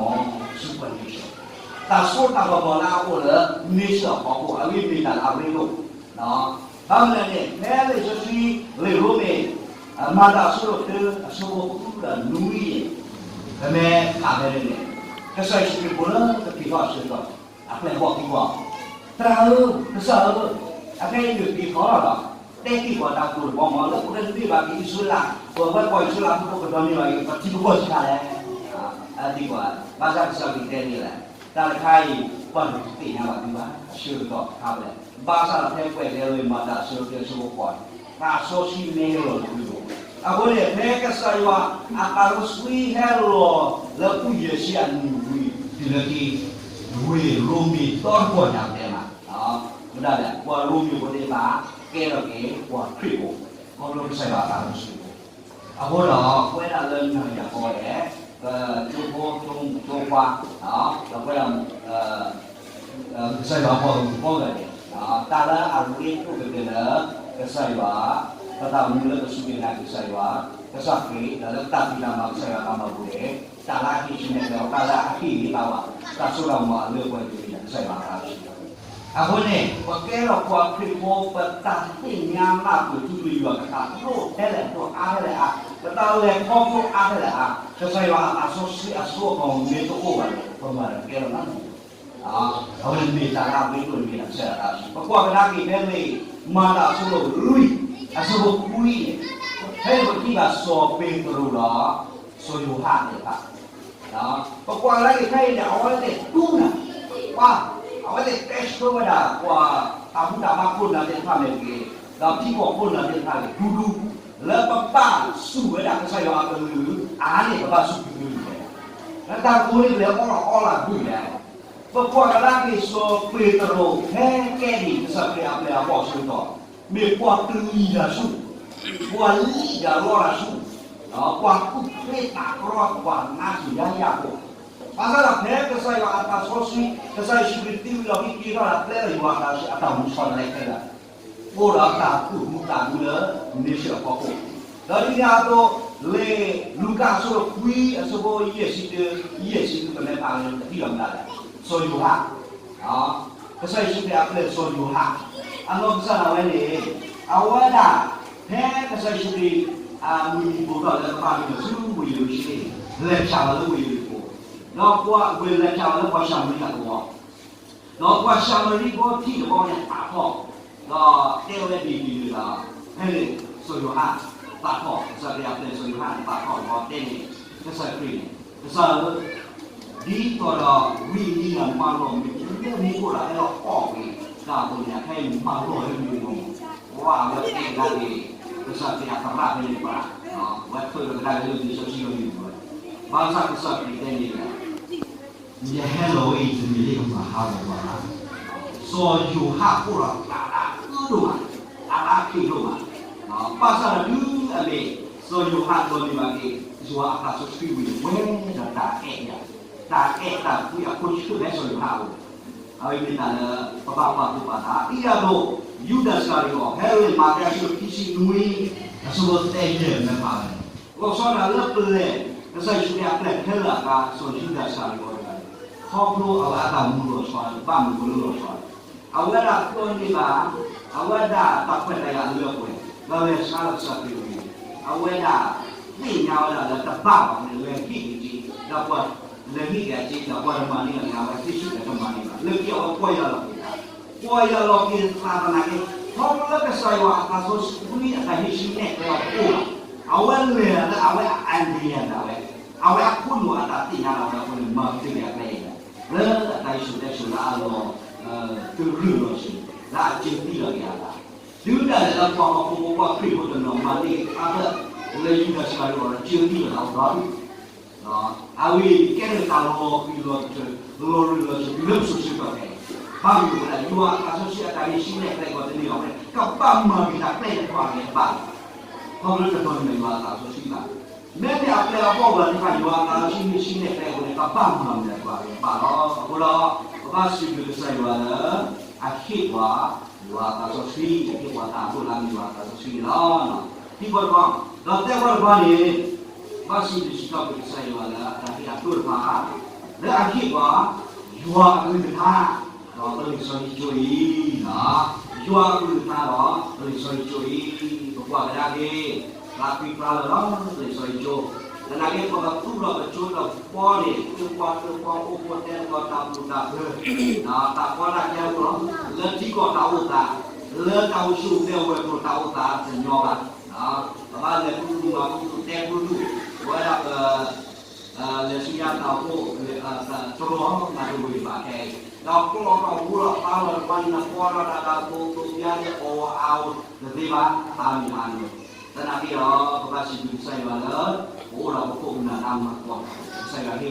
supernatural, တၢ်စိတၢ်ကမီၤလၢအအိၣ်လၢ nature အဖီခိၣ် အဂ့ၢ်မ့ၢ်တၢ်လၢအရ့ဒိၣ်, ဘၣ်မနုၤလဲၣ်န့ၣ် ဖဲလံာ်စီဆှံ လံာ်ရိမ့ၤ မၤတၢ်အဆၢဒိၣ်တၢ အဆၢဖိဃုဒီးနွံန့ၣ်, ပမ့ၢ်ဖးဖဲန့ၣ်န့ၣ်, ကစၢ်ယ့ၣ်ၡူးခရံာ်ဖိလၢကက့ၤထီၣ်အဆၢကတီၢ် အပျဲၢ်အဘီၣ်သံကွၢ်, သရၣ်ဧၢ, ကစၢ်ဧၢ, အခဲအံၤန့ၣ်က့ၤထီၣ်လီၤဒီး တဲတ့ၢ်ပှၤတၢ်ကိၢ်တဘီမး လၢပကန့ၢ်ဘၣ်က့ၤအံၣ်စရ့လး, ပဝဲပှၤအံၣ်စရ့လးဖိကဒိးန့ၢ်ဘၣ်က့ၤ ပထံပကီၢ်ဆံးခါလဲၣ်. သံကွၢ်, ဘၣ်ဆၣ်ကစၢ်ခရံာ်တဲန့ၣ်လဲၣ်, တၢ်တခါအံၤ ပှၤတသ့ၣ်ညါဘၣ်သုဘၣ် အဆၢကတီၢ်ခါဖဲလဲၣ်. ဘၣ်ဆၣ်ဒီးဖဲကွဲးလၢလံာ်မၤတၢ်အဆၢဒိၣ်တၢ အဆၢဖိဃိးန့ၣ်, တၢ်စီဆှံမ့ၢ်ဟဲလီၤလၢသုလိၤ, အဃိန့ၣ် ဖဲကစၢ်ယွၤအတၢ်စီဆှံဟဲလီၤလၢအပူၤယဲၢ်ဆံအနံၣ်ဝံၤ တုၤလၢခံ ဝ့ၢ်ရိမ့ၤဒီတကီၢ်ညါတဲမး, မ့ၢ်ဒၣ်လဲၣ် ပှၤရိမ့ၤဖိသ့ၣ်တဖၣ် ကဲထီၣ်က့ၤပှၤခရံာ်ဖိ, ခီဖျိကစၢ်ယွၤအတၢ်စီဆှံဖိ အဃိဒီး ပဝဲဒၣ်လၢနၤယၤကိးဂၤဒဲး, ကၠိဖိကၠိဖိခွါ, ဒီးပဝဲဒၣ် ကစၢ်ယွၤအပှၤဂီၢ်မုၢ်ကိးဂၤဒဲး, တၢ်လၢအရ့ဒိၣ်ကတၢၢ်လၢ ကစၢ်ယွၤ, ပသးမူလၢပစူၢ်က့ၤနာ်က့ၤကစၢ်ယွၤ, ကစၢ်ခရံာ်, ဒီးလၢပတၢ်ဖံးတၢ်မၤကစၢ်ယွၤအတၢ်မၤပူၤန့ၣ်, တၢ်လၢအဟ့ၣ်ဆူၣ်န့ၢ်က့ၤအီၤ, တၢ်လၢအဟ့ၣ်ဂံၢ်ဟ့ၣ်ဘါဘၣ်, တၢ်စိတၢ်ကမီၤအလၢအပှဲၤတမံၤန့ၣ် ကစၢ်ယွၤအတၢ်ဆူၣ်န့ၢ် အဃိန့ၣ် ပကဲထီၣ်ပှၤခရံာ်ဖိ ပတၢ်သ့ၣ်ညါနၢ်ပၢၢ်ထူလွံၢ်ယွၤကထါ ဒိၣ်ထဲလဲၣ်ဒိၣ်အါထဲလဲၣ်အါ, ပတၢ်လဲၤခီဖျိအါထဲလဲၣ်အါ, ကစၢ်ယွၤအသးစီဆှံအစိအကမီၤမ့ၢ်တအိၣ်ဘၣ်န့ၣ် ပမၤတကဲထီၣ်နီတမံၤဘၣ်. အဝဲန့ၣ်မ့ၢ်တၢ်လၢအရ့ဒိၣ်န့ၣ်မ့ၢ်ဒၣ်ကစၢ်ယွၤအတၢ်ဆူၣ်, ပကွၢ်ကဒါက့ၤဖဲလံာ်မၤတၢ်အဆၢဒိၣ်လွံၢ် အဆၢဖိခွံန့ၣ်, ဖဲန့ၣ်ပထံၣ်ဘၣ်စီၤပ့းတရူးဒီး စီၤယိၤဟၣ်သ့ၣ်တဖၣ် ပကွၢ်ကဒါက့ၤဖဲအံၤန့ၣ် အဝဲသ့ၣ်တူၢ်နၤ, ပှၤ, အဝဲသ့ၣ်တဲဆှၢဝဲဒၣ် ပှၤတၢ်မူတၢ်ဘါခိၣ်နၢ်သ့ၣ်တဖၣ်မ့ၢ်ဂ့ၤ, ဒီးထံကီၢ်ခိၣ်နၢ်သ့ၣ်တဖၣ်ဂ့ၤ ဒူဒူ, လၢပဘၣ်စူၢ်ဝဲဒၣ်ကစၢ်ယွၤအကလုၢ်အါန့ၣ် ပဘၣ်စူၢ်က့ၤကလုၢ်လဲၣ်, လၢတၢ်ကိးန့ၣ် ပလဲၤအီလီၤအီလီၤဒုးလဲၣ်. ပကွၢ်ကဒါက့ၤစီၤပ့းတရူး ဖဲကဲဒံၣ်ကစၢ်ခရံာ်အပျဲၢ်အဘီၣ်အဆၢကတီၢ်, မ့ၢ်ပှၤတလံၤတၢ်ဆူၣ်, ပှၤလံၣ်တၢ်လီတၢ်ဆူၣ်, ပှၤကူၣ်ချ့သးကြီ ပှၤနါစူၢ်ယါယၤဖိ, ဘၣ်ဆၣ်ဒီးဖဲကစၢ်ယွၤအသးစီဆှံ ကစၢ်ယ့ၣ်ၡူးခရံာ်သံဝံၤဒီး ဟံးက့ၤထီၣ်ဒီးပျဲလီၤယွၤအသးစီဆှံအတၢ်မူထီၣ်တလဲခဲလၢာ်, အိၣ်ဒီးတၢ်သူၣ်မူသးမူလၢ နံၣ်ဆၢၣ်အဖီခိၣ်, ဒီးဒ်န့ၣ်အသိး လံာ်လူၤကၣ်အဆၢဒိၣ်ခွံ အဆၢဖိယဲၢ်ဆံတၢ, ယဲၢ်ဆံတၢ ပမ့ၢ်ဖးလၢပထံၣ်လီၤမနုၤလဲၣ်, စီၤယိၤဟၣ် ကစၢ်ယ့ၣ်ၡူးခရံာ်အပျဲၢ်စီၤယိၤဟၣ်, အနီၢ်ကစၢ်ဒၣ်ဝဲန့ၣ်, အဝဲဒၣ် ဖဲကစၢ်ယ့ၣ်ၡူးခရံာ် အမုၢ်နံၤပိာ်ထီၣ်လၢကဘၣ်မံလီၤဆူဝ့ၢ်ယရူၤၡလ့ၣ်, လဲၤဖျါလီၤလၢဝ့ၢ်ယရံၣ်ခိၣ်, ဒီးပှၤဝဲလဲၤဖျါလီၤလၢပှၤၡၤမရံတၢ်ကဝီၤ ဒီးပှၤၡၤမရံဖိထံၣ်တဘျီန့ၣ်သးထီၣ်, ဒီးတဲဝဲဒ်အံၤဒီး, ဖဲန့ၣ်စီၤယိၤဟၣ်သးထီၣ်, ကစၢ်ခရံာ်အပျဲၢ်စီၤယိၤဟၣ်န့ၣ်သးထီၣ်ဒီးတဲန့ၣ်, ကစၢ်ခရံာ်န့ၣ်, ကစၢ်ဧၢ, ဒ်သိးဒီးဝံနံၤနၤမၤလီၢ်မ့ၢ်လၢမူခိၣ်ဒီးဟဲလီၤအီၣ်ကွံာ်တၢ်အသိးန့ၣ် ခဲအံၤမၤလီၢ်လၢမူခိၣ်, ပှၤအဝဲတဲကဒါက့ၤ, ကစၢ်ခရံာ်အသရၣ်ဖဲန့ၣ်ပှၤ, ဝဲထုးထီၣ်ကဒါက့ၤလၢလံာ်စီဆှံလီၤမ့ၢ်ဝဲ, ဘၣ်ဆၣ်ကစၢ်ခရံာ်တဲန့ၣ် ယဟဲလီၤဝဲအံၤတမ့ၢ်လၢယကမၤဟးဂီၤပှၤဘၣ်. စီၤယိၤဟၣ်အိၣ်ဒီးတၢ်လၢအအၢဒိၣ်မး, တၢ်လၢအချ့ဒိၣ်မး, ဘၣ်ဆၣ်ဒီးတုၤအမ့ၢ် စီၤယိၤဟၣ်ဒိးန့ၢ်ဘၣ်က့ၤ ယွၤအသးစီဆှံဝံၤန့ၣ် ပှဲၤဒီးတၢ်အဲၣ်, တၢ်အဲၣ်တၢ်ကွံအခိၣ်ဆၢၣ်ဖဲစီၤယိၤဟၣ်အအိၣ်, အဝဲမ့ၢ်တၢ်လၢ ပဘၣ်ပာ်သူၣ်ပာ်သး ဒ်န့ၣ်အသိး ယူဒၤစကၤရံၤအီၤ ဖဲလံာ်မးသဲအဆၢခံဆံနွံ အဆၢဖိသၢယဲၢ်မ့ၢ်ဖးန့ၣ်, လီၤဆီဒၣ်တၢ်လၢပျဲၢ်, ကစၢ်ယ့ၣ်ၡူးခရံာ်အပျဲၢ်ခဲလၢာ်အကျါ စီၤယူဒၤစကၤရံၤအီၤတဂၤန့ၣ်, ခီဖျိအဝဲအတၢ်မူလီၤဆီ, ဘၣ်မနုၤအဃိလၢလီၤဆီ, အဝဲဒၣ်ဒိးန့ၢ်ဘၣ်, အဝဲဒၣ်တၢ်ခွဲးတၢ်ယာ်အလၢအပှဲၤ, ဒီးလဲၤဆါလီၤကစၢ်ခရံာ်အဂ့ၢ်, အဝဲဒၣ်သ့ၣ်ညါဝဲဒၣ်လၢတဘၣ်ဘၣ်န့ၣ် လဲၤဟ့ၣ်က့ၤက့ၤ, ဒီးပှၤလဲၤဟ့ၣ်က့ၤအစ့ဒီး ပှၤတမၤန့ၢ်အီၤန့ၣ် အဝဲသ့ၣ်ဆူၣ်ဒီးတမၤန့ၢ်ဘၣ်, လၢခံအဝဲပီၢ်ယၢ်လီၤက့ၤသး, ပီၢ်ယၢ်လီၤက့ၤသးသနာ်က့, ခီဖျိလၢကစၢ်ယွၤအသးစီဆှံအတၢ်ဟ့ၣ်ဆူၣ်နဲၣ်ကျဲအီၤတအိၣ်ဘၣ်, အဝဲလဲၤလၢအဝဲအ idea ဒၣ်ဝဲ, အဝဲအခိၣ်နူာ်အတၢ်သ့ၣ်ညါလီၤဝဲအဃိန့ၣ် မၤကတၢၢ်က့ၤအကျဲအံၤ, လၢအတၢ်ဟ့ၣ်ဆူၣ်တဲဆူၣ်လၢအလီၤ, တရူၢ်လီၤဆူၣ်, လၢအစၢသံလီၤက့ၤအသး, တုၤဒၣ်လဲာ်လၢပှၤဟီၣ်ခိၣ်ဖိပှၤခရံာ်ဖိတနီၤမၤန့ၢ်အါထီၣ်, လၢယူဒၤစကၤရံၤအီၤဒီးစၢသံလီၤသးအိၣ်ဒီဒူၣ် အဝဲအံၤကဲထီၣ်တၢ်လီၤဃံၤလီၤကတၢၢ်, လီၤရူၤလီၤစူၤလၢပစိၤဆၢကတီၢ်ခဲအံၤ, ဘၣ်မနုၤအဃိလဲၣ်, ယွၤအသးစီဆှံအတၢ်ဟ့ၣ်ဆူၣ်နဲၣ်ကျဲအဂီၢ်တန့ၢ်အီၤဘၣ်, ကဘၣ်မၤက့ၤတၢ်ကျဲအံၤတဖၣ်အဂ့ၢ်အဘၣ်လီၤ, ခီဖျိတနီၤန့ၣ်ယွၤအသးစီဆှံဘၣ်, မ့မ့ၢ်အပျဲၢ်အဘီၣ်ပှၤသ့ၣ်တဖၣ် ယွၤအသးစီဆှံဟ့ၣ်ဆူၣ်နဲၣ်ကျဲအဃိန့ၣ် ကဘၣ်မၤက့ၤတၢ်ကျဲအဂ့ၢ်အဘၣ်လီၤ. အဃိဒီး ပဘၣ်စံးဘျုးကစၢ်ယွၤလၢ အဟ့ၣ်ပှၤ ယွၤအသးစီဆှံ, အဟ့ၣ်ပှၤတၢ်အဒိၣ်လၢအမ့ၢ်ယွၤအသးစီဆှံန့ၣ်လီၤ. ခံဘီတဘီ, ဒီးသၢဘီတဘီန့ၣ်, ဘၣ်စံးဘျုးစံးထီၣ်ပတြၢၤကစၢ်ယွၤလၢအတၢ်ဟ့ၣ်အဒိၣ်တဖၣ်, လၢအဟ့ၣ်ပှၤ ယွၤအကလုၢ်ကထါ, ဒီးပလံာ်စီဆှံကၠိအံၤ, ယွၤအကလုၢ်ကထါဒီးပလံာ်စီဆှံကၠိအံၤ, ပကွၢ်ကဒါက့ၤ, သးကွံဖျါလၢာ်လီၤ ပလံာ်စီဆှံကၠိ, သနာ်က့ ပကသူၣ်ထီၣ်ပကၠိဒီးပီန့ၣ် သပှၢ်သပှၢ်အိၣ်ဖှိၣ်တဲသကိးတၢ်ပူၤတၢ်ဖျၢၣ်, တၢ်ကီတၢ်ခဲအိၣ်လီၤ, လၢထံကီၢ်တၢ်အိၣ်သး, လၢတၢ်အိၣ်ဆူၣ်အိၣ်ချ့အဝဲၤကျိၤတၢ်အိၣ်သးတညီဘၣ် ပဘၣ်လဲၤကူကူမၤကူကူတဲကူကူ, ပဝဲဒၣ်ပ လဲၤဆူညါတၢ်အိၣ်ဖှိၣ်, တြီမၤတဝံၤဘၣ်ခဲအံၤ, ဒီးကျီၢ်ထီၣ်ဟူထီၣ်သါလီၤတပှၢ်န့ၣ် နပီဒီးတၢ်ကါသိးသိးပျါန့ၣ် အီၣ်အါအိၣ်တသ့ဘၣ်, အါမံၤအါမံၤ, သနာ်က့ဒီး ပဘၣ်စံးဘျုးကစၢ်ယွၤလၢ ပအိၣ်ဒီးပခိၣ်ပနၢ်တၢ်မၤသကိး, ကစၢ်ယွၤဟ့ၣ်ပှၤ, ဒီးအိၣ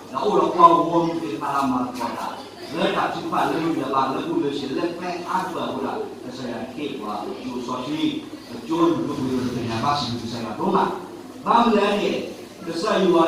်ဒီးပှၤဂီၢ်မုၢ်သ့ၣ်တဖၣ်လၢမၤသကိးတၢ်, လၢတၢ်ထုကဖၣ်လၢမုၢ်လၢဘၣ်လၢဘူၣ်လၢစ့ၤလၢကျဲအါတဖၣ်အဃိဒီး ကစၢ်ယွၤဟ့ၣ်ပှၤကၠိစီဆှံ, ကၠိလူၤဒိၣ်ပှ့ၤဒီးတသ့ၣ်ညါဘၣ်စံးဘျုးကစၢ်ယွၤဒိၣ်မး ဘၣ်မနုၤလဲၣ်န့ၣ်, ကစၢ်ယွၤဟ့ၣ်ပှၤယွၤအကလုၢ်ကထါအံၤန့ၣ်, ဟဲကိးဖျဲးတၢ်ပာ်ဖှိၣ်တဖၣ်သ့ၣ်တဖၣ်န့ၣ်, ဘၣ်မနုၤလဲၣ်န့ၣ် လီၤဂာ်ဒ်သိးဒီး ပှၤတဂၤမ့ၢ်လဲၤလၢယဟံၣ်န့ၣ် ယဟ့ၣ်လီၤနၤသီ, ယမ့ၢ်ဟ့ၣ်နၤသီဝဲအံၤန့ၣ်ဝံၤလီၤ, နလဲၤကၠီၤသီတဘိလီၤ တအိၣ်တၢ်နီတမံၤ, အီၣ်ဒီးတဘီဃီဒီးလၢဟံၣ်အပူၤန့ၣ် တၢ်အိၣ်ခဲလၢာ်လၢနလိၣ်န့ၣ်, တၢ်က့အဲၣ်ဒိၣ်ကီးဘၣ်အီၤ, လဲၤလၢဟံၣ်လၢအဲၣ်အီၤဘၣ်, အဲၣ်အိၣ်ဒၣ်နဘၣ်မၤတၢ်ပာ်ကါဘၣ်, တၢ်အဒိ, အဃိဒီး ပန့ၢ်ဘၣ်ကစၢ်ယွၤအတၢ်ဟ့ၣ်အဒိၣ်လၢယွၤအကလုၢ်ကထါ, အဃိန့ၣ် အိၣ်ဒီးဒီးပကၠိဒၣ်လဲာ်, အိၣ်ဒီးဒီးပမိၢ်ပၢ်ပသရၣ်သမါ, အိၣ်ဒီးဒီးပခိၣ်ပနၢ်, အိၣ်ဒီးဒီး ပတၢ်ဖံးတၢ်မၤအကျိၤအကျဲသ့ၣ်တဖၣ် ခီဖျိလၢကစၢ်ယွၤဟ့ၣ်ပှၤ ယွၤအကလုၢ်ကထါအံၤ, ယွၤအကလုၢ်ကထါအံၤ မ့ၢ်တအိၣ်ဘၣ်န့ၣ် တၢ်သ့ၣ်တဖၣ်တအိၣ်လၢၤဘၣ်, ကၠိဝဲတအိၣ်လၢၤဘၣ်, အဃိဒီးဘၣ်စံးဘျုးကစၢ်ယွၤလၢ ကစၢ်ယွၤဟ့ၣ်တၢ်အဒိၣ် လၢအကျါလၢအမ့ၢ်ယွၤအကလုၢ်ကထါလီၤ, ဒီးယွၤအကလုၢ်ကထါအံၤန့ၣ် ပှၤအၢၣ်လီၤပဒိၣ်လၢအါမံၤအါမံၤလီၤ, ဘၣ်မနုၤလဲၣ် လၢပှၤဖိသၣ်အဂီၢ်န့ၣ် မ့ၢ်ပနိဘျၢ, လီၤတဲ, လၢပှၤသးစၢ်အဂီၢ်န့ၣ် မ့ၢ်ဟီၣ်ခိၣ်ဂီၤ, လၢပှၤဒိၣ်တုာ်ခိၣ်ပှဲၤအဂီၢ်န့ၣ် မ့ၢ်တၢ်ဂံၢ်တၢ်ဘါ, ဒီးလၢပှၤ သူၣ်လီၤဘှံးသးလီၤလီၤ မ့ၢ်တၢ်ဂံၢ်တၢ်ဘါ, အကလုာ်ကလုာ်, ဒီးလၢပှၤအိၣ်လၢ ပှၤ အိၣ်လၢတၢ်ဒဲးဘးအဃၢၤ တၢ်ကပီၤ အကလုာ်ကလုာ်, ဘၣ်ဆၣ်ဒီးတနံၤညါအံၤန့ၣ် တၢ်လၢယအဲၣ်ဒိး ဟ့ၣ်ဂံၢ်ဟ့ၣ်ဘါ ဒီးတဲ ကစၢ်ယွၤအကလုၢ်ကထါလၢပဂီၢ်န့ၣ် မ့ၢ်ဒၣ်အစုကဝဲၤလီၤ. ဘၣ်မနုၤလဲၣ် လံာ်အ့းဖ့းစူးအဆၢဒိၣ်ဃု အဆၢဖိတဆံနွံန့ၣ် တဲဝဲဒၣ်, ဒီးဒ်သိးတၢ်နာ်လၢအမ့ၢ်ယွၤအကလုၢ်ကထါတက့ၢ်. လံာ်အ့းဖ့းစူးဝဲအံၤန့ၣ် မ့ၢ်ဒၣ် လံာ်တဘ့ၣ်လၢအဘၣ်တၢ်ကွဲးအသးလၢ သူၣ်ဂ့ၤသးပှၢ်ယိာ်ဒိၣ်မး, ဘၣ်မနုၤလဲၣ် ပဘၣ်ဒုးတၢ်ဒီးတၢ်ဖုၣ်တၢ်ဖံးတၢ်ဖံးတၢ်ညၣ်တမ့ၢ်ဘၣ်, ပဘၣ်ဒုးတၢ်ဒီးတၢ်ဝံတၢ်နါတၢ်အၢတၢ်သီလၢမူခိၣ်န့ၣ် တၢ်စိကမီၤသ့ၣ်တဖၣ်, ဒီးလၢပှၤ ကွဲးကဒါက့ၤ လံာ်အ့းဖ့းစူးအကျါ လီၤဆီဒၣ်တၢ် ဒိလီၤဝဲဒၣ်တၢ်စုကဝဲၤသ့ၣ်တဖၣ်, လီၤဆီဒၣ်တၢ်ဖဲလံာ်အ့းဖ့းစူးအဆၢဒိၣ်ဃု အဆၢဖိတဆံခွံန့ၣ် ယွၤအကလုၢ်ကထါတခါအံၤ တဒိလီၤဝဲလၢခိၣ်သလုးဘၣ်, တဒိလီၤဝဲလၢဟီၣ်ဒ့ဘၣ်, တဒိလီၤဝဲလၢယီၢ်တကိးဘၣ်, တဒိလီၤဝဲလၢ သကိးဘၣ်, ဒိလီၤဝဲလၢနၤ, မ့ၢ်တဲလၢပစိၤခဲအံၤ ပဝဲကွၢ် ဒိလီၤဝဲလၢကျိ ကျိန့ၣ်မ့ၢ်ဒၣ် ကမၤနုၤဒၣ် ကဒုးဒၣ် ကခးသံဒၣ်, ကျိမ့ၢ်တအိၣ်ဘၣ်န့ၣ် မၤနုၤတသ့ဘၣ်, မ့ၢ်တၢ်လၢအရ့ဒိၣ် လၢအဘၣ်တၢ်ဒိလီၤသးလၢ စုကဝဲၤဒၣ်ကျိတခါလၢကဘၣ်ခးဒၣ် ကဘၣ်ဒုးဒၣ်ဘၣ်ဆဲးဒၣ်လၢလံာ်စီဆှံအပူၤ, အမ့ၢ်တၢ်လၢအရ့ဒိၣ်, ဘၣ်မနုၤလဲၣ်န့ၣ် စီၤဒၤဝံးအနီၢ်ကစၢ်ဒၣ်ဝဲ ဖဲအကလဲၤဒုးဝဲဒၣ်စီၤကၤလံယၤ, စီၤစီလူးကွၢ်လီၤ ဖုဖု, နကလဲၤဒုးတၢ်ဃီဒီး နလဲၤဒုးလၢမ့ၢ်ဧါ, နအူဒီးကလံၤ နတဲဖျါထီၣ်ဝဲလၢဒၢးကဘီဖိချံယုၢ်, တၢ်ဃူသနာ်က့ တၢ်တိၢ်နီၣ်မံၤ စီၤစီလူးဒုးတၢ်တဟ့ၣ်အီၤ, ဟ့ၣ်အီၤလၢ အကူအကီၢ်အစုကဝဲၤ, တၢ်က့အါန့ၢ်ဘၣ်နၤ, အဝဲကိးတဘၣ်ဘၣ်, အဝဲကိးတန့ၢ်ဘၣ် အဝဲလဲၤဝဲဒၣ်အသးလီၤ, လဲၤဒၣ်အသးလီၤ ဝဲဒၣ်ဝဲဒၣ်ဒ်လဲၣ်, သနာ်က့လဲၤကၠီၣ်ဒ်လဲၣ်, လဲၤကၠီၣ်ဝဲဒၣ်အသးလၢပျ့ၤဘိန့ၣ်, လၢနကမၤနုၤလီၤ စုကဝဲၤန့ၣ်, တၢ်ရ့ဒိၣ်, အဃိဒီး ယွၤအကလုၢ်ကထါအံၤန့ၣ် လံာ်အ့းဖ့းစူးပာ်ဖျါထီၣ်လၢမ့ၢ်စုကဝဲၤ, အဃိဒီး တနံၤညါအံၤန့ၣ် ကစၢ်ယွၤဟ့ၣ်ပှၤတၢ်ဟ့ၣ်ဖးဒိၣ်လၢအမ့ၢ်ယွၤအကလုၢ်ကထါအံၤန့ၣ် မ့ၢ်ပပာ်လုၢ်ပာ်ပှ့ၤပဆိကမိၣ်လၢအရ့ဒိၣ်ဒီးပမၤထွဲအီၤ ဘၣ်တဘၣ်န့ၣ် ပဝဲဒၣ်ပညီလၢပကမၤဘၣ်, မ့မ့ၢ်ဒ်သိးပပၢ်သရၣ်ခ့ၣ်မ့ၢ်ဆိကမိၣ်ညီ, တနံၣ်ဒီးကၢၤကၢၤခံဝီသၢဝီလီၤ, မ့မ့ၢ်လံာ်စီဆှံကၠိဖိညီ, အစၢၤကဒုတဝီဒီး, ယစ့, ခံဝီဒုမၤပူၤဘၣ်, ခဲအံၤကဘၣ်တၢ်ကမၣ်, တဝီ, မ့ၢ်တနံၤနီၤမ့ၢ်တဝီဘၣ်ဘၣ် သ့ၣ်ညါလီၤဘၣ် အန့ၣ် ပတၢ်လၢ ပအဲၣ်ဒိးတဲန့ၣ် ကစၢ်ယွၤတၢ်သ့ လၢအဂုာ်ကျဲးစၢးအကျါယွၤအကလုၢ်ကထါအံၤန့ၣ် မ့ၢ်သ့ၣ်ညါမနုၤလီၤဒီးအဃိဒီး တၢ်မၤန့ၣ်လီၤ. ဒီး လွံၢ်ဘီတဘီဒီးသၢဘီန့ၣ် စံးဘျုးစံးထီၣ်ပတြၢၤယွၤလၢအတၢ်ဟ့ၣ်အဒိၣ်တဖၣ်လၢ အဟ့ၣ်ပှၤ လၢပမၤဘၣ်ကစၢ်ယွၤအတၢ်မၤ လၢအဟ့ၣ်ပှၤလၢပမၤဘၣ်ကစၢ်ယွၤအတၢ်မၤ လ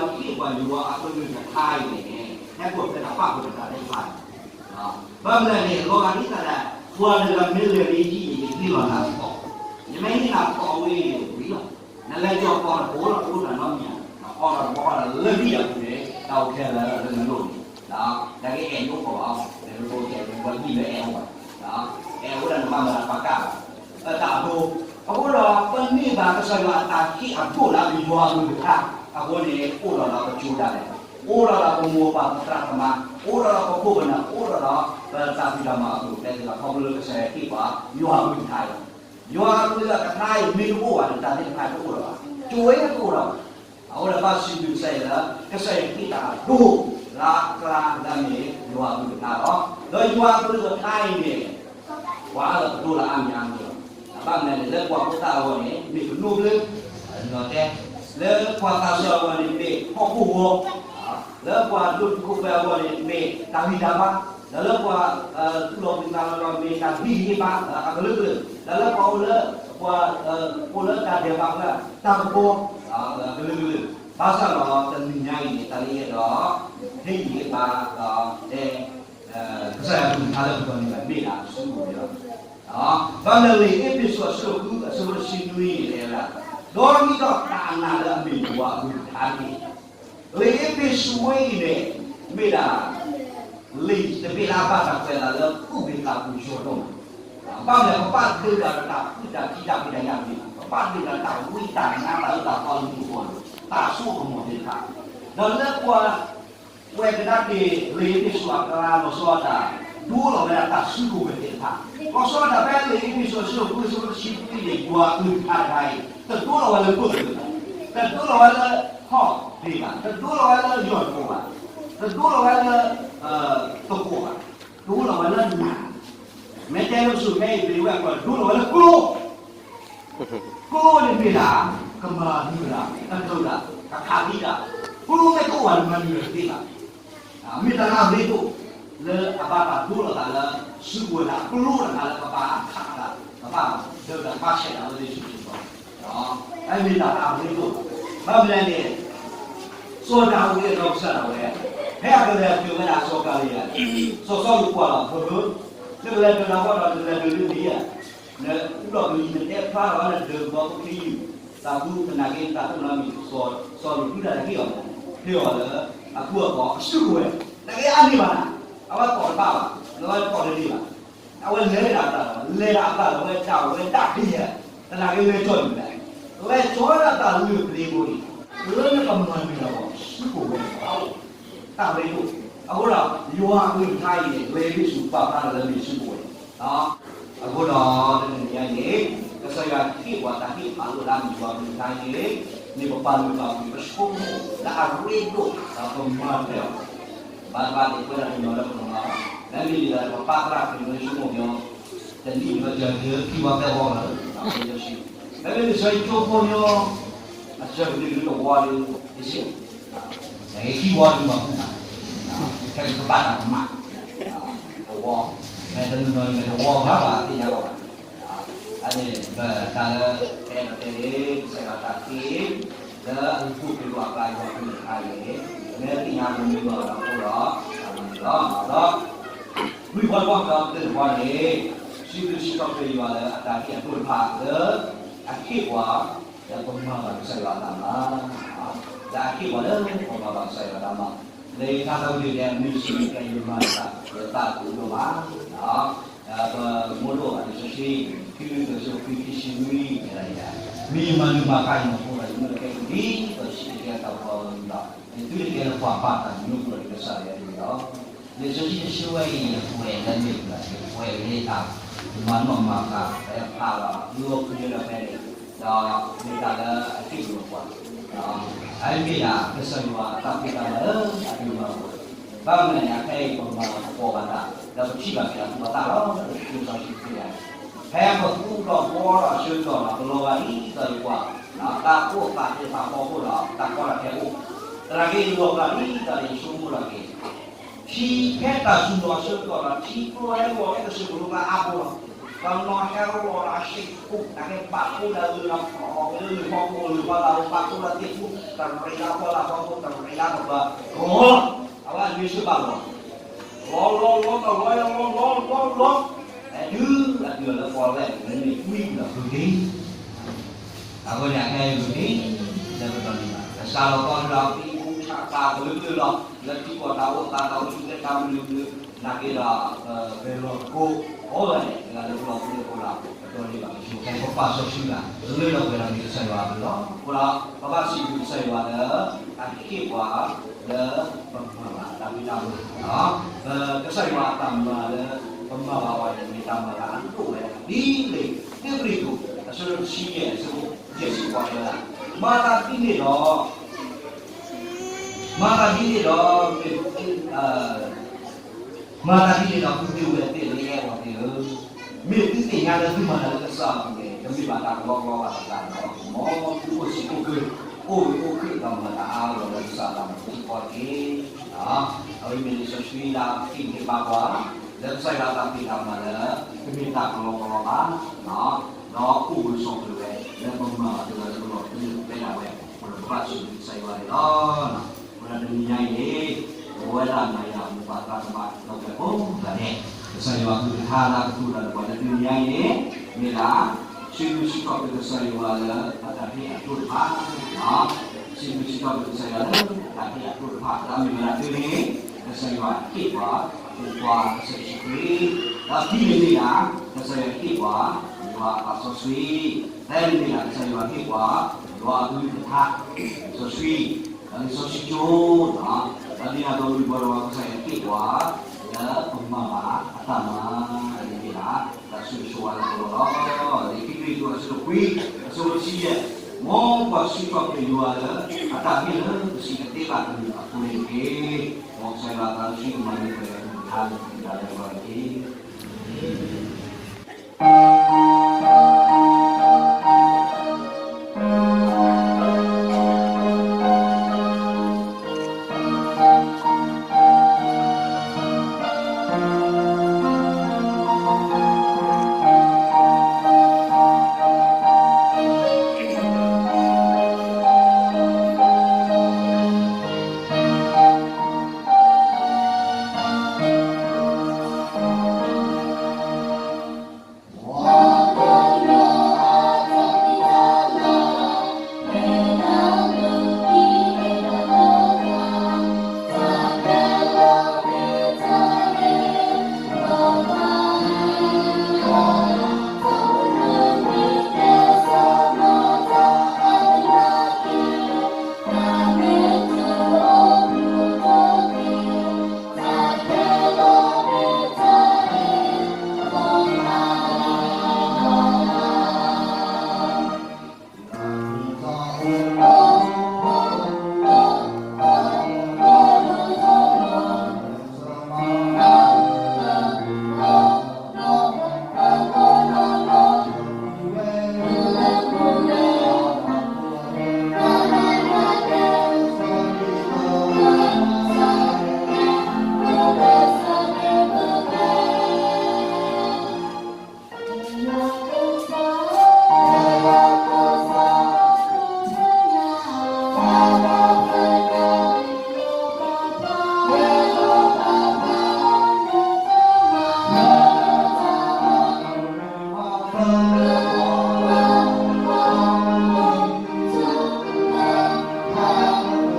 ၢယထါသးဝံၣ်ဒုးနဲၣ် မ့ၢ်စံးကဲယမၤတၢ်လၢသးအုးဒိၣ်မး ပမိၢ်ဒိၣ်ဘၣ် လံာ်စီဆှံ ခံကရံၣ်သူး အဆၢဖိခွံ ခံဆံနွံ တဲဒၣ်ယၤ, မ့ၢ်ယမၤနၢၤမၤဃၣ်ယမၤဖိဒီး ယမ့ၢ်ကဲကုၢ်ဒ်သိးတဆံးတကဲအတၢ်ဖီမံၤဘၣ်, ယသုတကဲလၢပှၤဘၣ်တၢ်မနုၤအဃိဒီးကစၢ်ယွၤအတၢ်မၤလီၤ. လံာ်စီဆှံတဆၢဝဲအံၤ ယကွဲးလၢမ့ၢ်ပှၤ ယကွဲးလၢတၢ် ယမၤနီၣ်မၤဃၣ် ယဖးလီၤ ယအိၣ်ဖျဲၣ်လီၤဖဲန့ၣ် ဒီးမ့ၢ်တၢ်လၢအဟ့ၣ်ပှၤ အမ့ၢ်ဒၣ်ကစၢ်ယွၤအတၢ်ဖံးတၢ်မၤလၢအဒိၣ်မးအဃိ, ဘၣ်မနုၤအဃိ ဖဲအံၤပမၤသကိးဘၣ်တၢ် ဒီးပထံၣ်ဘၣ်က့ၤအသူအသၣ်လီၤ လၢလံာ်စီဆှံတဆၢအံၤ, ဖဲပသူဒီးဘှီဒီးအဆၢကတီၢ်ဒီး ကလီၤဂာ်ဒ်သိးယကွၢ် တၢ်အိၣ်သးသ့ၣ်တဖၣ်အဖီခိၣ်ဒီး တၢ်ကီတၢ်ခဲအိၣ်, သနာ်က့လီၤဂာ်ဒ်သိးယဆိကမိၣ်လီၤက့ၤ ထံဖဲတၢ်စူၤလီၤအဆၢကတီၢ်ဒီး ထံကျိဟဲလီၤဟဲကစၢၢ်ကလိကျါအါဘိလီၤ. တနီၤဟဲလီၤဒီးအဆ့ၣ်ခိၣ် တၢ်ကဲပာ်ဖှိၣ်ဒီးလၢ လၢလၢဖီခိၣ် လၢဖီလာ် ပာ်ဖှိၣ်ဒီးသ့ၣ်ခိၣ် တရံးလၢဖီလာ်ဖီခိၣ် တရံးလၢကပၤ အဝဲမ့ၢ်ဆၢဘၣ်လီၤ လီၤလီၤလီၤ တလီၤလီၤလီၤလီၤလီၤ အဲဒုးအဒုးလၢပှၤဝဲ မ့ၢ်ကွံဒီးဂုာ်က့ၤ အဃိန့ၣ်အခဲအံၤဂုာ်က့ၤ လၢပတီၢ်န့ၣ်ဘၣ် ကစၢ်လီၤကီၢ်လၢအပံၤအူထၣ်သးကလုာ်ကလုာ်လီၤ လၢထံကီၢ်တၢ်အိၣ်သးတၢ်အိၣ်ဆူၣ်ကဲတၢ်မနုၤမနုၤ နာ်က့ဒီး ပဂဲၤလီၤသကိး အီၣ်ဝဲန့ၣ် တဂၤလၢပလီၢ်ပလီၢ်ဖိလီၤ ပတီၢ်န့ၣ်ဘၣ် ပဆိကမိၣ်ခဲအံၤ ပပာ်စီဆှံဂၤ လၢလၢပှဲၤဒီးမ့ၢ်ကစၢ်ယွၤအဘျုးလီၤ အဃိဒီး ပဘၣ်စံးဘျုးကစၢ်ယွၤလၢ အဟ့ၣ်ပှၤ လၢပမၤဘၣ်တၢ်မ့ၢ်တၢ်မၤ ကစၢ်ယွၤအတၢ်မၤလၢ ပမၤဘၣ်ဝဲန့ၣ် မ့ၢ်တၢ်မၤလၢအဒိၣ်ဝဲဒ်လဲၣ် ဒ်ပရံၣ်သူး အဆၢဒိၣ်တဆံယဲၢ် အဆၢဖိယဲၢ်ဆံဃိးတဲဝဲဒၣ် မၤသးဒ်န့ၣ်ဒီး မၤသးဒ်န့ၣ်ဒီး မ့ၢ် မၤသးဒ်န့ၣ်ဒီး ပုၢ်သ့ၣ်ဝဲၢ်သ့ၣ်လၢယအဲၣ်အီၤသ့ၣ်ဧၢ, မ့ၢ်သုသ့ၣ်ညါလၢသုမၤတၢ်လၢကစၢ်အပူၤန့ၣ် တမ့ၢ်ဘၣ်တၢ်ကလီကလီဘၣ်အသးဒီး မ်သုအိၣ်ဆူၣ်အိၣ်ကၢၢ် အိၣ်ဂၢၢ်အိၣ်ကျၢၢ်ဒီးမၤတၢ်အါအါဂီၢ်ဂီၢ်လၢကစၢ်အတၢ်မၤတခီတက့ၢ်. အဝဲမ့ၢ်လံာ်စီဆှံလၢအဟ့ၣ်ဂံၢ်ဟ့ၣ်ဘါပှၤ လၢကစၢ်ယွၤအတၢ်ဖံးတၢ်မၤလၢ တမ့ၢ်တၢ်ကလီကလီဘၣ် ဒီးအိၣ်ဂၢၢ်ဆိးကျၢၤဝဲ လၢပမၤဘၣ်တဂၤလၢပလီၢ်ပလီၢ်ဖဲဒၣ်ဝဲ ပဘၣ်စံးဘျုးကစၢ်ယွၤန့ၣ်လီၤ. အဃိဒီးတနံၤညါအံၤန့ၣ် ပဝဲဒၣ်နၤယၤမိၢ်ပၢ်သးသမါဒီပုၢ်ဝဲၢ်ကိးဂၤဒဲး ကစၢ်ယွၤကလုၢ်ကထါလၢကတိၤတၢ်ဒီးပှၤလၢတနံၤညါအံၤန့ၣ် မ့ၢ်ဒၣ် စံးဘျုးစံးထီၣ်ပတြၢၤကစၢ်ယွၤလၢအတၢ်ဟ့ၣ်အဒိၣ်တဖၣ် စံးဘျုးစံးထီၣ်ပတြၢၤကစၢ်ယွၤလၢအတၢ်ဟ့ၣ်အဒိၣ်တဖၣ် တၢ်မ့ၢ်ဝဲဒၣ်တၢ်န့ၣ် ကစၢ်ယွၤဟ့ၣ်ပှၤ အဖိခွါကစၢ်ယ့ၣ်ၡူးခရံာ်, ဒီးခံန့ၣ်မ့ၢ်ဒၣ် ကစၢ်ယွၤဟ့ၣ်ပှၤ ယွၤအသးစီဆှံ, သၢန့ၣ်မ့ၢ်ဒၣ် ကစၢ်ယွၤဟ့ၣ်ပှၤ ယွၤအကလုၢ်ကထါ စီဆှံ, ဒီးလံာ်စီဆှံကၠိ ဒီးဒ်န့ၣ်အသိး ဝံၤဘၣ်ဒီးကစၢ်ယွၤဟ့ၣ်ပှၤ လၢပမၤဘၣ်အတၢ်မၤ န့ၣ်မ့ၢ်ဒၣ် တၢ်ဆိၣ်ဂ့ၤဆိၣ်ဝါလၢပဂီၢ်လီၤ. လံာ်ခံကရံၣ်သူး အဆၢဒိၣ်ခွံ အဆၢဖိတဆံယဲၢ်, မ်ပှၤစံးထီၣ်ပတြၢၤယွၤလၢ အတၢ်ဟ့ၣ်လၢပစံးတသ့ဘၣ်တမံၤအဃိန့ၣ်တက့ၢ်. မ်ကစၢ်ယွၤအသးစီဆှံကမၤန့ၢ်ပှၤလၢပကထါလၢပတၢ်လၢပဂီၢ်တက့ၢ်. အလီၢ်ဂ့ၤ, တၢ်ဘျုးဒိၣ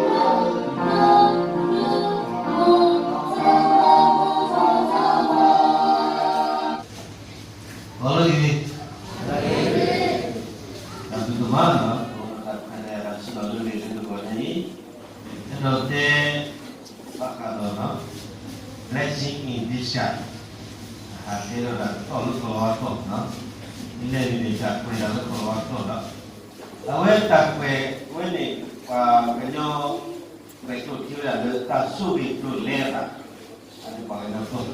်မးလီၤ. တၢ်ဘျုးဒိၣ်မးလီၤ တၢ်ဆၢလီၤလၢဂ့ၤလၢတဂီၤညါအံၤ, အဲၣ်ဒိးတဲ ဘၣ်ဃးဒီး blessing in disguise ဟးတဲဒီးတၢ်ကတီၢ်လၢကီၢ်လီၤဝါကျိာ်, ဒ်လဲၣ်န့ၣ် တၢ်ကွဲးဒၣ်လၢကီၢ်လီၤဝါကျိာ်လီၤ. အဝဲတၢ်ကွဲးဝဲန့ၣ် ပှၤကညီ ကွဲးကျိာ်ထံဝဲဒၣ်လၢတၢ်ဆိၣ်ဂ့ၤကျိာ်လဲအသး, အန့ၣ်ပှၤကညီကျိာ်လီၤ.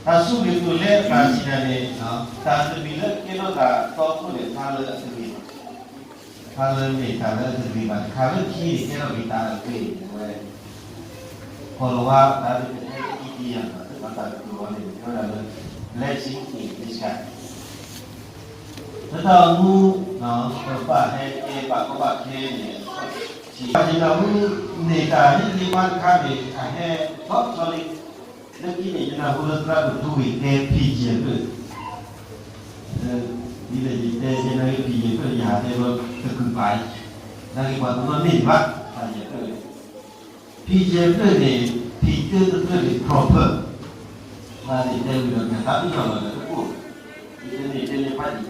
တၢ်ဆိၣ်ဂ့ၤကျိာ်လဲအသးစံးဒၣ်န့ၣ် တၢ်တမံၤလၢကဲထီၣ်သးတီခိၣ်န့ၣ် ဖျါလၢအတဂ့ၤဘၣ်, ဖျါလၢမ့ၢ်တၢ်လၢအတဂ့ၤဘၣ်တခါလၢခံန့ၣ် ကဲထီၣ်က့ၤတၢ်အဂ့ၤန့ၣ်ဝဲ ကီၢ်လီၤဝါ တၢ်ဒုးကတဲအံၤတယၤဘၣ် ဘၣ်တၢ်ကတိၤအီၤန့ၣ် တဲဝဲဒၣ်လၢ Blessing in disguise. လၢတၢ်အိၣ်မူ ပဘၣ်ဟဲကဲဘၣ်ကီဘၣ်ခဲန့ၣ်, ယနၢ်ဟူန့ၢ်တၢ်ဟ့ၣ်ဂံၢ်ဟ့ၣ်ဘါတခါန့ၣ် အဟဲထီၣ်ထီလံ, လၢခံန့ၣ် ယနၢ်ဟူလၢသရၣ်ဒိၣ်ထူဝ့ၢ်တဲဖံးယဲၢ်ဖျၢၣ်, ဒ်လဲၣ်ယတဲ ယနၢ်ဟူဖံးယဲၢ်ဖျၢၣ် ယဟးတဲလီၤတကုာ်ပာ်အံၤ, နာ်က့ပှၤတနီၤန့ၢ်ဘၣ် ဖံးယဲၢ်ဖျၢၣ် ဖံးယဲၢ်ဖျၢၣ်န့ၣ် ဖံးတၢတဖျၢၣ်န့ၣ် proverb, ဘၣ်န့ၣ်တဲဝံၤဒီး မ့ၢ်သးပ့ၤနီၣ်လီၤဒီးတကိၣ်, ယတဲန့ၣ်တဲန့ၣ်ဖးယံၤ,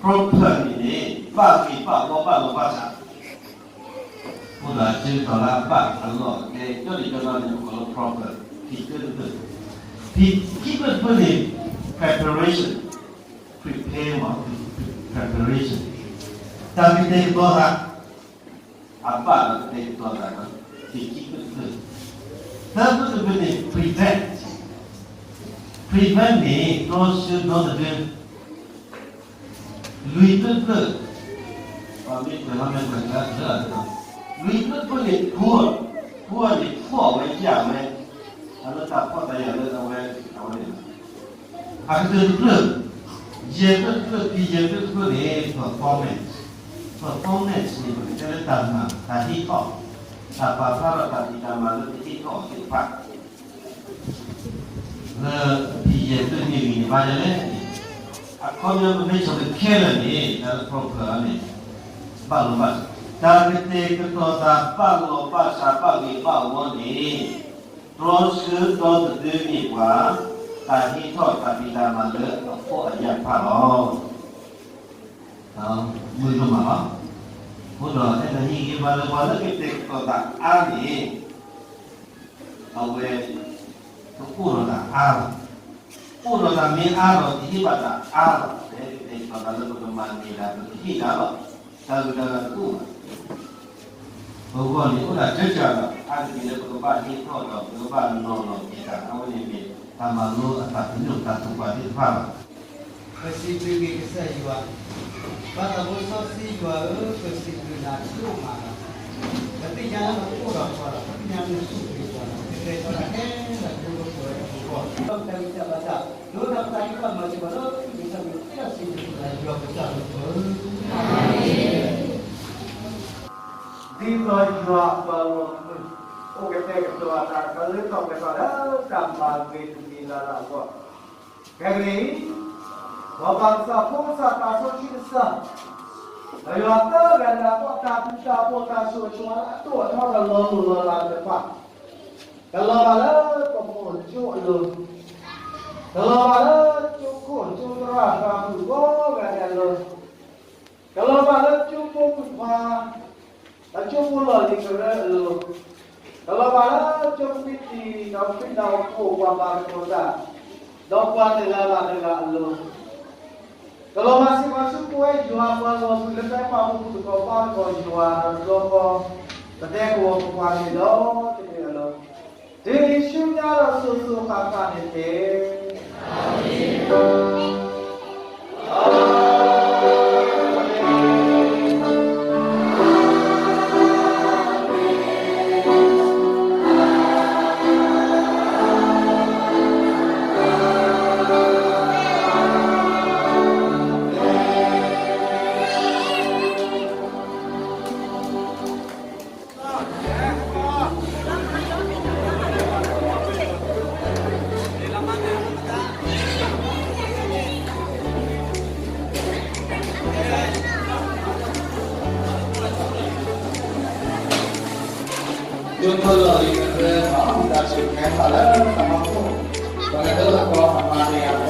proverb န့ၣ်န့ၣ် ဘၣ်ဂ့ၢ်ဘၣ်ဝီဘၣ်လီၤဘၣ်ဆး, အိၣ်ဒီးအစုတီၤလၢအဘၣ်အလီၢ် ကဲကၠီလံကၠီလီန့ၣ် ပကိးလၢ proverb, ဖံးတၢတဖျၢၣ်, ဖံးခံဖျၢၣ်တဖျၢၣ်န့ၣ် preparation, prepare မး preparation, တၢ်ကတဲာ်ကတီၤသး အဘၣ်ဒီးကတဲာ်ကတီၤသးဒီး ဖံးခံဖျၢၣ်တဖျၢၣ်, သၢဖျၢၣ်တဖျၢၣ်န့ၣ် prevent, prevent န့ၣ် တြီဆၢဒီသဒၢ, လွံၢ်ဖျၢၣ်တဖျၢၣ်, ပမ့ၢ်ကွဲးဟီမ့ၢ်ကွဲးကျါလၢအ, လွံၢ်ဖျၢၣ်တဖျၢၣ်န့ၣ် poor, poor န့ၣ် ဖှီၣ်ဝဲယာ်ဝဲ, အလၢတၢ်ဖှီၣ်တၢ်ယာ်လၢအဝဲ, အဝဲန့ၣ်လီၤ. အကတၢၢ်တဖျၢၣ်, ယဲၢ်ဖျၢၣ်တဖျၢၣ် ဖံးယဲၢ်ဖျၢၣ်တဖျၢၣ်န့ၣ် performance, performance န့ၣ် ပကတဲလၢတၢ်မၤ တၢ်ဟ့ၣ်ထီၣ်, တၢ်ပာ်ဖျါထီၣ်တၢ်ဖံးတၢ်မၤလၢပဟ့ၣ်ထီၣ်သ့ၣ်တဖၣ် လၢဖံးယဲၢ်ဖျၢၣ်န့ၣ်ဂ့ၤန့ၣ်ဘၣ်ယဲလဲၣ်န့ၣ်, အခီပညီပမ့ၢ်ဆီၣ်လၢခဲလၢာ်န့ၣ် တၢ်လၢ proverb န့ၣ် ဘၣ်လီၤဘၣ်ဆး, တၢ်ကတဲာ်ကတီၤသးဘၣ်လီၤဘၣ်ဆးဘၣ်ဂ့ၤဘၣ်ဝီန့ၣ် တြီဆၢဒီသဒၢန့ၢ်ပှၤ တၢ်ဟ့ၣ်ထီၣ်တၢ်ဖံးတၢ်မၤလၢအဖှီၣ်အယာ်တဖၣ်လီၤ. မုၢ်ဒိၣ်မးလီၤ. အဃိဒီး အဲၣ်ဒိးဟ့ၣ်ဂံၢ်ဟ့ၣ်ဘါလၢပှၤလၢကတဲာ်ကတီၤသးအါန့ၣ် အဝဲ ကအိၣ်ဒီးတၢ်အါလီၤ. အိၣ်ဒီးတၢ်မ့ၢ်အါဒီး ကဟ့ၣ်ဘၣ်တၢ်အါလီၤ. ပတဲကတဲာ်ကတီၤသးလၢပကမၤန့ၢ်တၢ် ပကဟ့ၣ်တၢ်လီၤ. တၢ်ဂုၤတၢ်ဂၤတအိၣ်ဘၣ်. ပဂီၢ်န့ၣ် အိၣ်ဒၣ်ကၢကၢလီၤ. အါတက့ၢ်လၢပကဘၣ်ဟ့ၣ်ထီၣ်ဒီး ပကဘၣ်နီၤလီၤက့ၤတၢ် အဝဲန့ၣ်မ့ၢ်တၢ်မၤလိအတၢ်ပညိၣ်တၢ်သံကွၢ်သ့ၣ်တဖၣ်လီၤ. ပစံးဘျုးက့ၤကစၢ်ယွၤ, ပၢ်သးဘိစီဆှံယွၤဧၢ, ပစံးဘျုးနၤဒိၣ်မးလီၤ. ပသ့ၣ်ညါလၢနအိၣ်ဒီးပှၤလီၤ, ပသ့ၣ်ညါလၢနစူၢ်က့ၤပှၤလီၤ, နကတဲာ်ကတီၤတၢ်ခဲလၢာ် ဒိၣ်ဒိၣ်ပှဲၤပှဲၤအဂီၢ်, ဒီးတၢ်မ့ၢ်တၢ်ဘၣ်တၢ်, ဒိးတၢ်ပသးဟ့ၣ်ပှၤမၤစၢၤပှၤလၢ ကစၢ်မ့ၢ်သ့ဒီးစံးဘျုးနၤ ယွၤကစၢ်လၢပှဲၤ ဒ်သိးယွၤအပှၤဂီၢ်မုၢ် အိၣ်ကတဲာ်ကတီၤအသး ကလၢထီၣ်ပှဲၤထီၣ်လၢတၢ်မၤဂ့ၤတမံၤလၢ်လၢ်အဂီၢ်, ခဲကနံၣ်အံၤ, မ်ပၢ်ကစၢ် ဖိကစၢ် သးစီဆှံကစၢ်, ဒီးယွၤသၢဂၤတဂၤဃီ တၢ်ဘျုးတၢ်ဖှိၣ်တၢ်ဆိၣ်ဂ့ၤဆိၣ်ဝါလၢအဒိၣ်အထီ ကလီၤလိၢ်လီၤလးသ့ၣ်တဖၣ်, ကလီၤဘၣ်လၢပမိၢ်ကၠိအလိၤ, ကလီၤဘၣ်လၢကၠိခိၣ်ကၠိသရၣ်သရၣ်မုၣ်ကိးဂၤဒဲးအလိၤ, ကလီၤဘၣ်လၢကၠိဖိမုၣ်ခွါ, ဒီးကၠိဖိလီၢ်လံၤကရၢအလိၤ, ကလီၤဘၣ်လၢကၠိဖိမ့ၢ်တံၢ် ဒီးဖံးဒီးခိၣ်ပှၤမၤကတိၤတၢ်, ဒီးပှၤတဂၤဘၣ်တဂၤအလိၤ, ကလီၤဘၣ်စ့ၢ်ကီးဆူပဝဲယွၤပှၤဂီၢ်မုၢ် လၢပပာ်ဖှိၣ်သကိးပာ်သကိးယွၤဒီးဒီကီၢ်, ပတဲကဝီၤပပှၤကလုာ်ဒီးတကလုာ်အလိၤ, တုၤလံဆူညါဒီးစိၤစိၤဃၣ်ဃၣ်န့ၣ်တက့ၢ်.